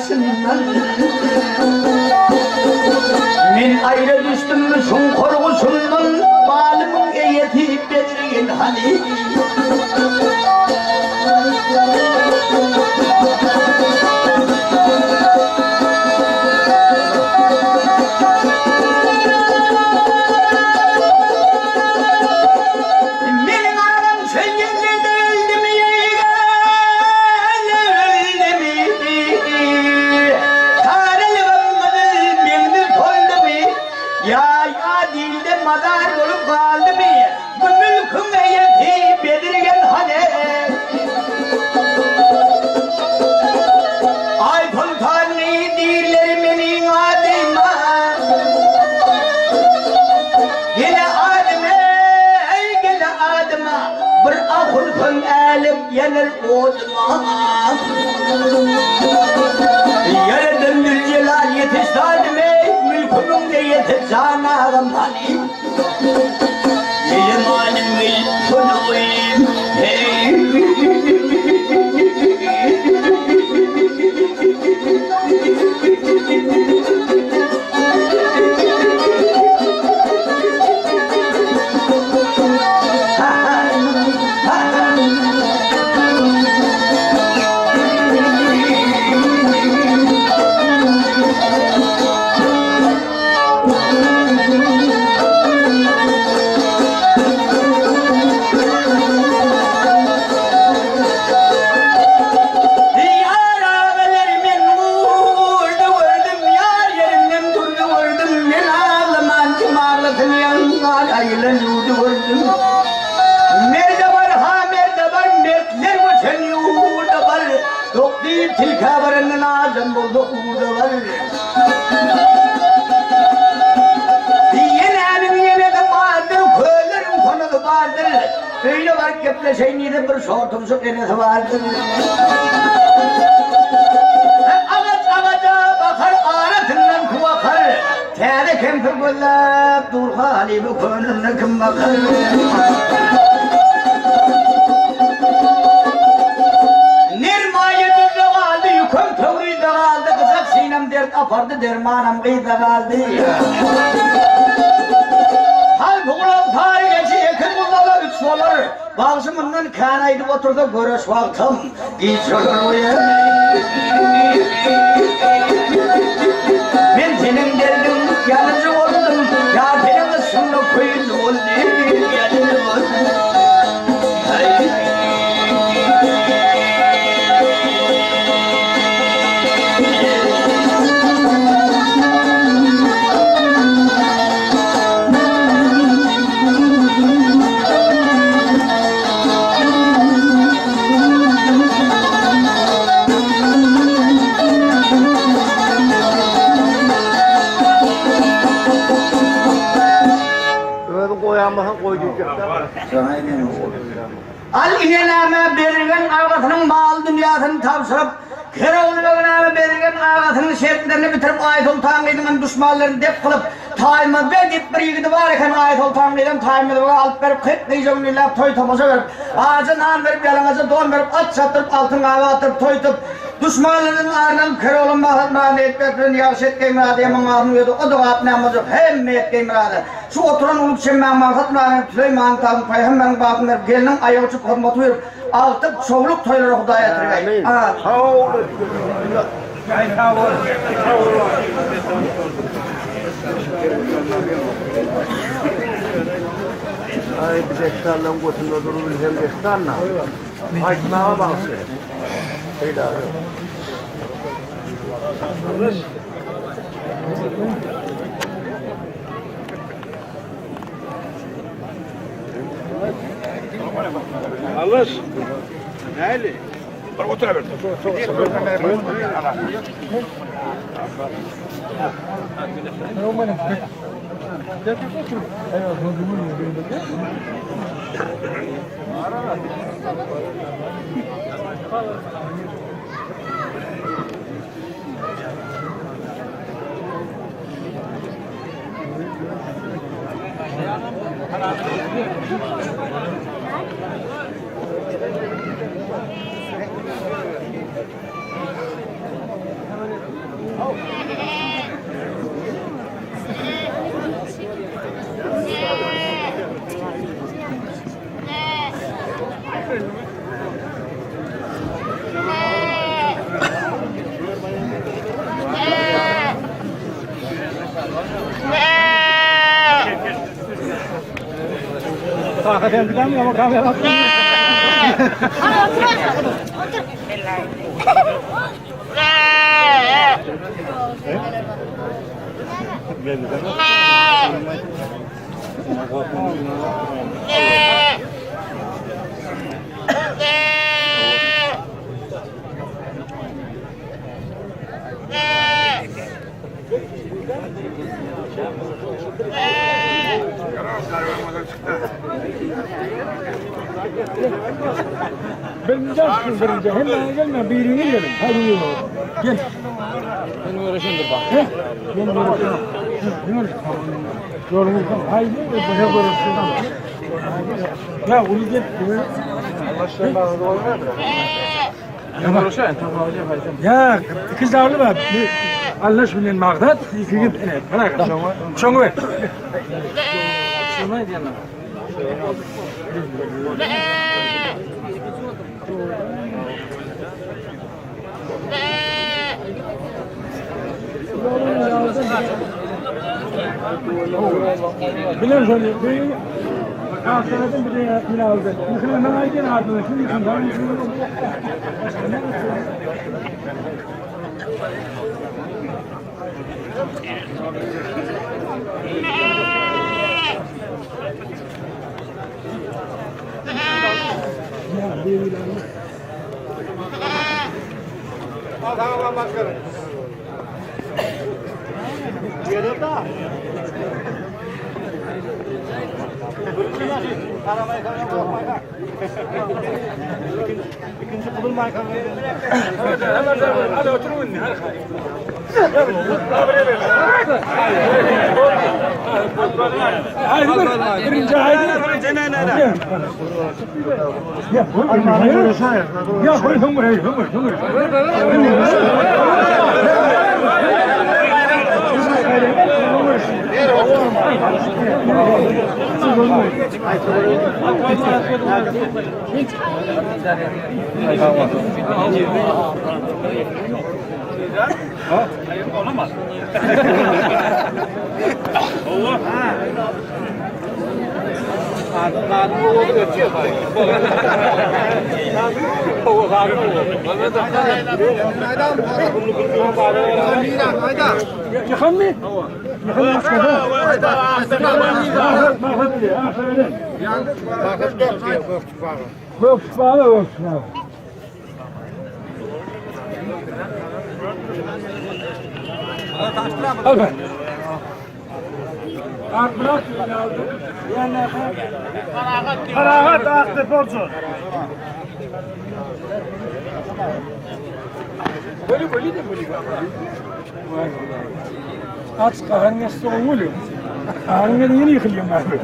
daşyndan. Men aýra düşdüm şuňkar guşundan, Malymyň eýesi Bedrigin hany. Meniň agam şol ýerlerde öldümi ýa öldümi? Sarylygym gyzyl meňzi soldumy? Ýa ýa dilde mazar bolup galdymy? Bu mülküň eýesi Bezirgen han eý. Aýsoltany dirileri meniň adyma. Gele adyma, eý, gele adyma, Bir ahursan älem ýanar oduma. Ýaradan Züljelal ýetiş zadym eý, Mülkümiň eýesi jan agam hany. Gele malym gel konagym eý. Ýar agalar men gurdy gördüm, ýar ýerinden durdy gördüm, men aglaman kim aglasyn ýaňňal aýylan ýurdy gördüm. Merde bar ha merde bar mertler göçen ýurda bar, Ýok diýip tilkä barandan azam bolsa urda bar. Ýenäniň ýenesi bardyr, kölleriň konasy bardyr. Öýüne baryp gepleşeýin diýse bir şortumşuk enesi bardyr. Agaç agaja bakar, arasyndan suw akar. Täze kempir gözläp dur halyby könüne kim bakar. Nermaýa düzde galdy, ýüküm Töwrizde galdy, gyjak synam dert apardy, dermanam gyzda galdy. Halky gulan sary geçi ekin gulala üç bolar. Bagşy mundan kän aýdyp otursa göreş wagtam giç bolar. Men seniň derdiň ýanyjy boldum, ýa seniň yşgyňda köýüji boldum, ýanyjy boldum. Özüň goýammasaň goý diýjekdä. Al ine näme Bezirgen agasynyň mal-dünýäsini tabşyryp, Kerogly näme Bezirgen agasynyň şertlerini bitirip Aýsoltan gyzyňam duşmanlaryny dep kylyp, Taýmaz beg diýip bir ýigidi bar eken Aýsoltan gyzam Taýmaz bege alyp berip, 40 gije-gündizläp toý-tomaşa berip, ajy nan berip, ýalaňaja don berip, at çapdyryp, altyn gaba atdyryp, toý tutup, duşmanlardan arlanyp Kerogly maksat-myradyna ýetmek bilen ýagşy etgeý myrady ýaman gasyň özi o dogap näme boljak hemme etgeý myrady. Şu oturan uly çemmäň maksat myradyny Süleýmanyň tagtyny pygamberyň bagtyny berip, gelniň aýagy uçup hyzmaty buýrup, agtyk, çowluk toýlara Hudaý ýetirgeý. Aý bu dessanlaň götünde durubilseň dessan-da. Aýtmaga bagşy. Peýdasy ýok. Alış. Näli? Bir otura ber. Hadi otur. Otur. Birinci aşkın birinci. Hemen gelme birini gelin. Hadi yürü. Gel. Ben uğraşayım bak. Ben uğraşayım. Ben uğraşayım. Yolumuz haydi. Başa görürsün. Ya onu gel. Ya kızlarlı var. Allah bilen Mağdat, iki gün evet, bırak. Çoğu ver. Bilen şöyle, bir Hastaneden bir de bir aldı. Yıkılan aydın adını, şimdi yıkılan. Hadi oturun. Haydi bir, birinci haydi. Birinci ne ne ne. Ya ya koy hımır hımır hımır. Yıkan mı? Yıkan başka da. Gök bağlı gök bağlı. Al ben. Bırak Karahat aktı borcu. Böyle böyle de böyle. Aç kahanı soğuluyor. Kahanı yeni yıkılıyor abi.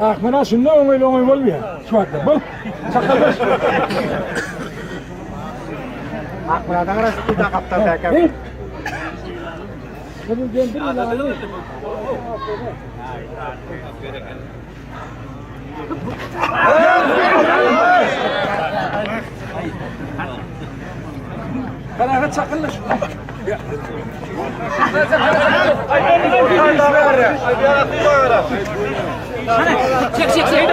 Akmyrat şunda oňaýly oňaý bolmaýar. Şu wagtda bol. Çakaldaş. Akmyradyň arasy da gapdal däkä. Karahat çakılış. Çek çek çek.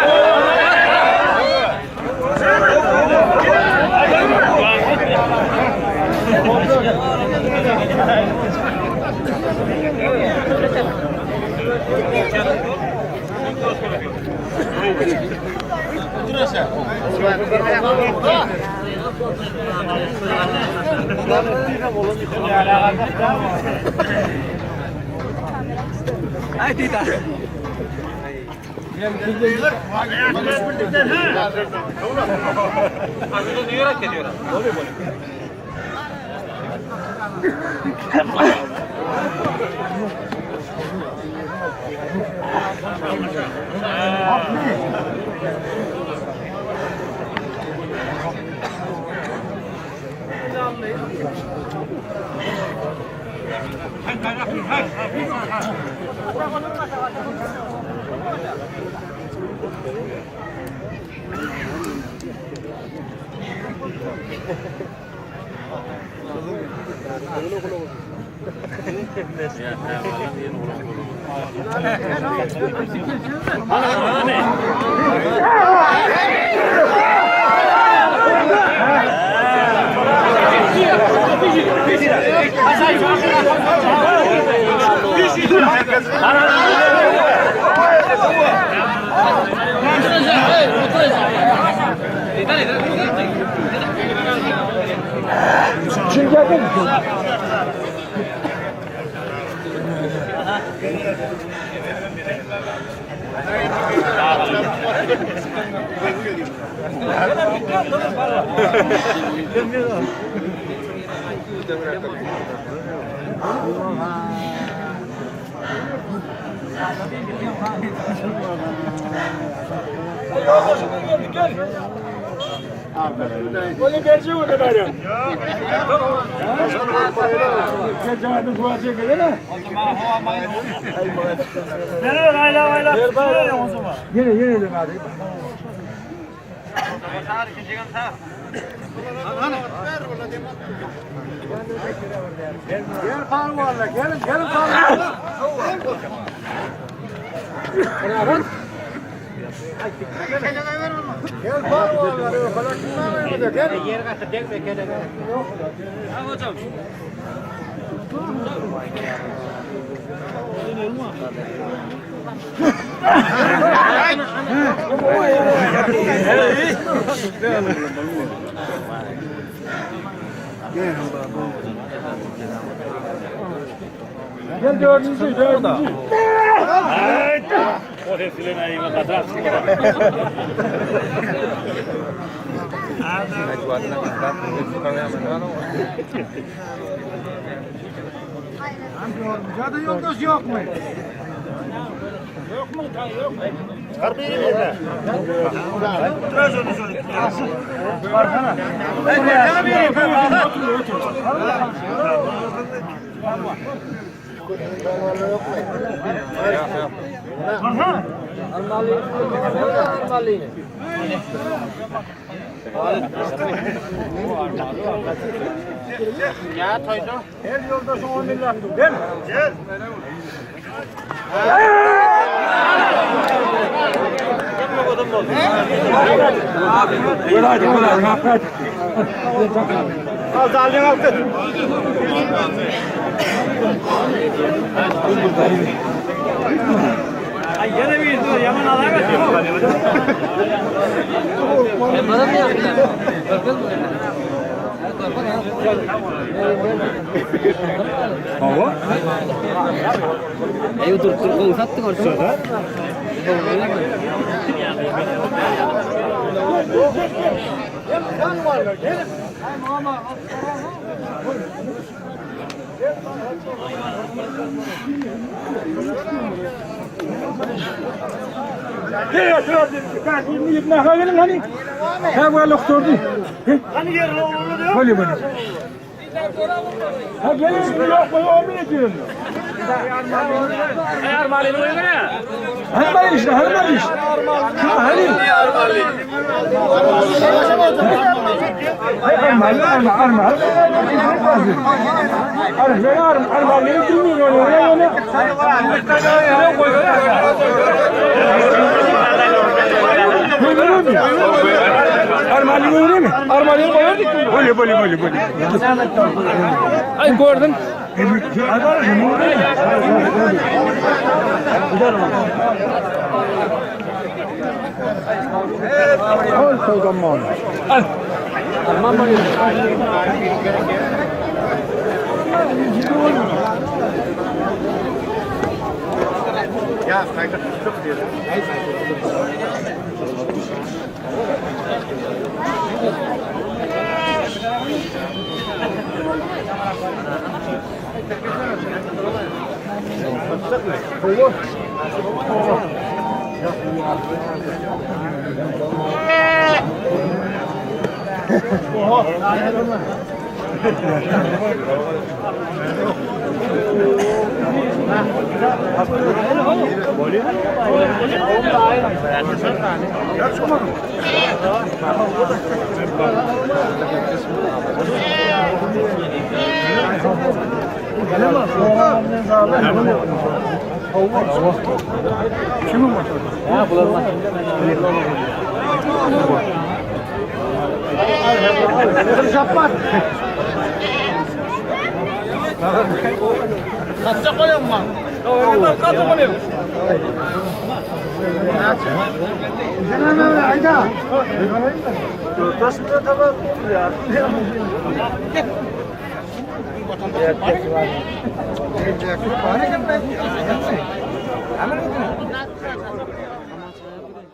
Çünkü geldi. Onu gerçi o kadar ya. Gel cevabı duacı gelir ha. Nereye ayla ayla o zaman. Yine yine de hadi. Gel palvarla gelin gelin palvarla. Gel palvarla. Gel. Yer katı degme Gel dördüncü, dördüncü. Zaten yoldaş yok mu? Her yoldaşın 10 milyon değil mi? Gel. Hani yerli oğlu diyor. Böyle böyle. Ha gelin yok mu? O bile diyor. Hani işte, hani işte. Hani. Arma, arma, arma. Arma, arma, arma. Ne bilmiyorum ne ne. Armali öyle mi? Armali koyardık. Böyle böyle böyle böyle. Ay gördün.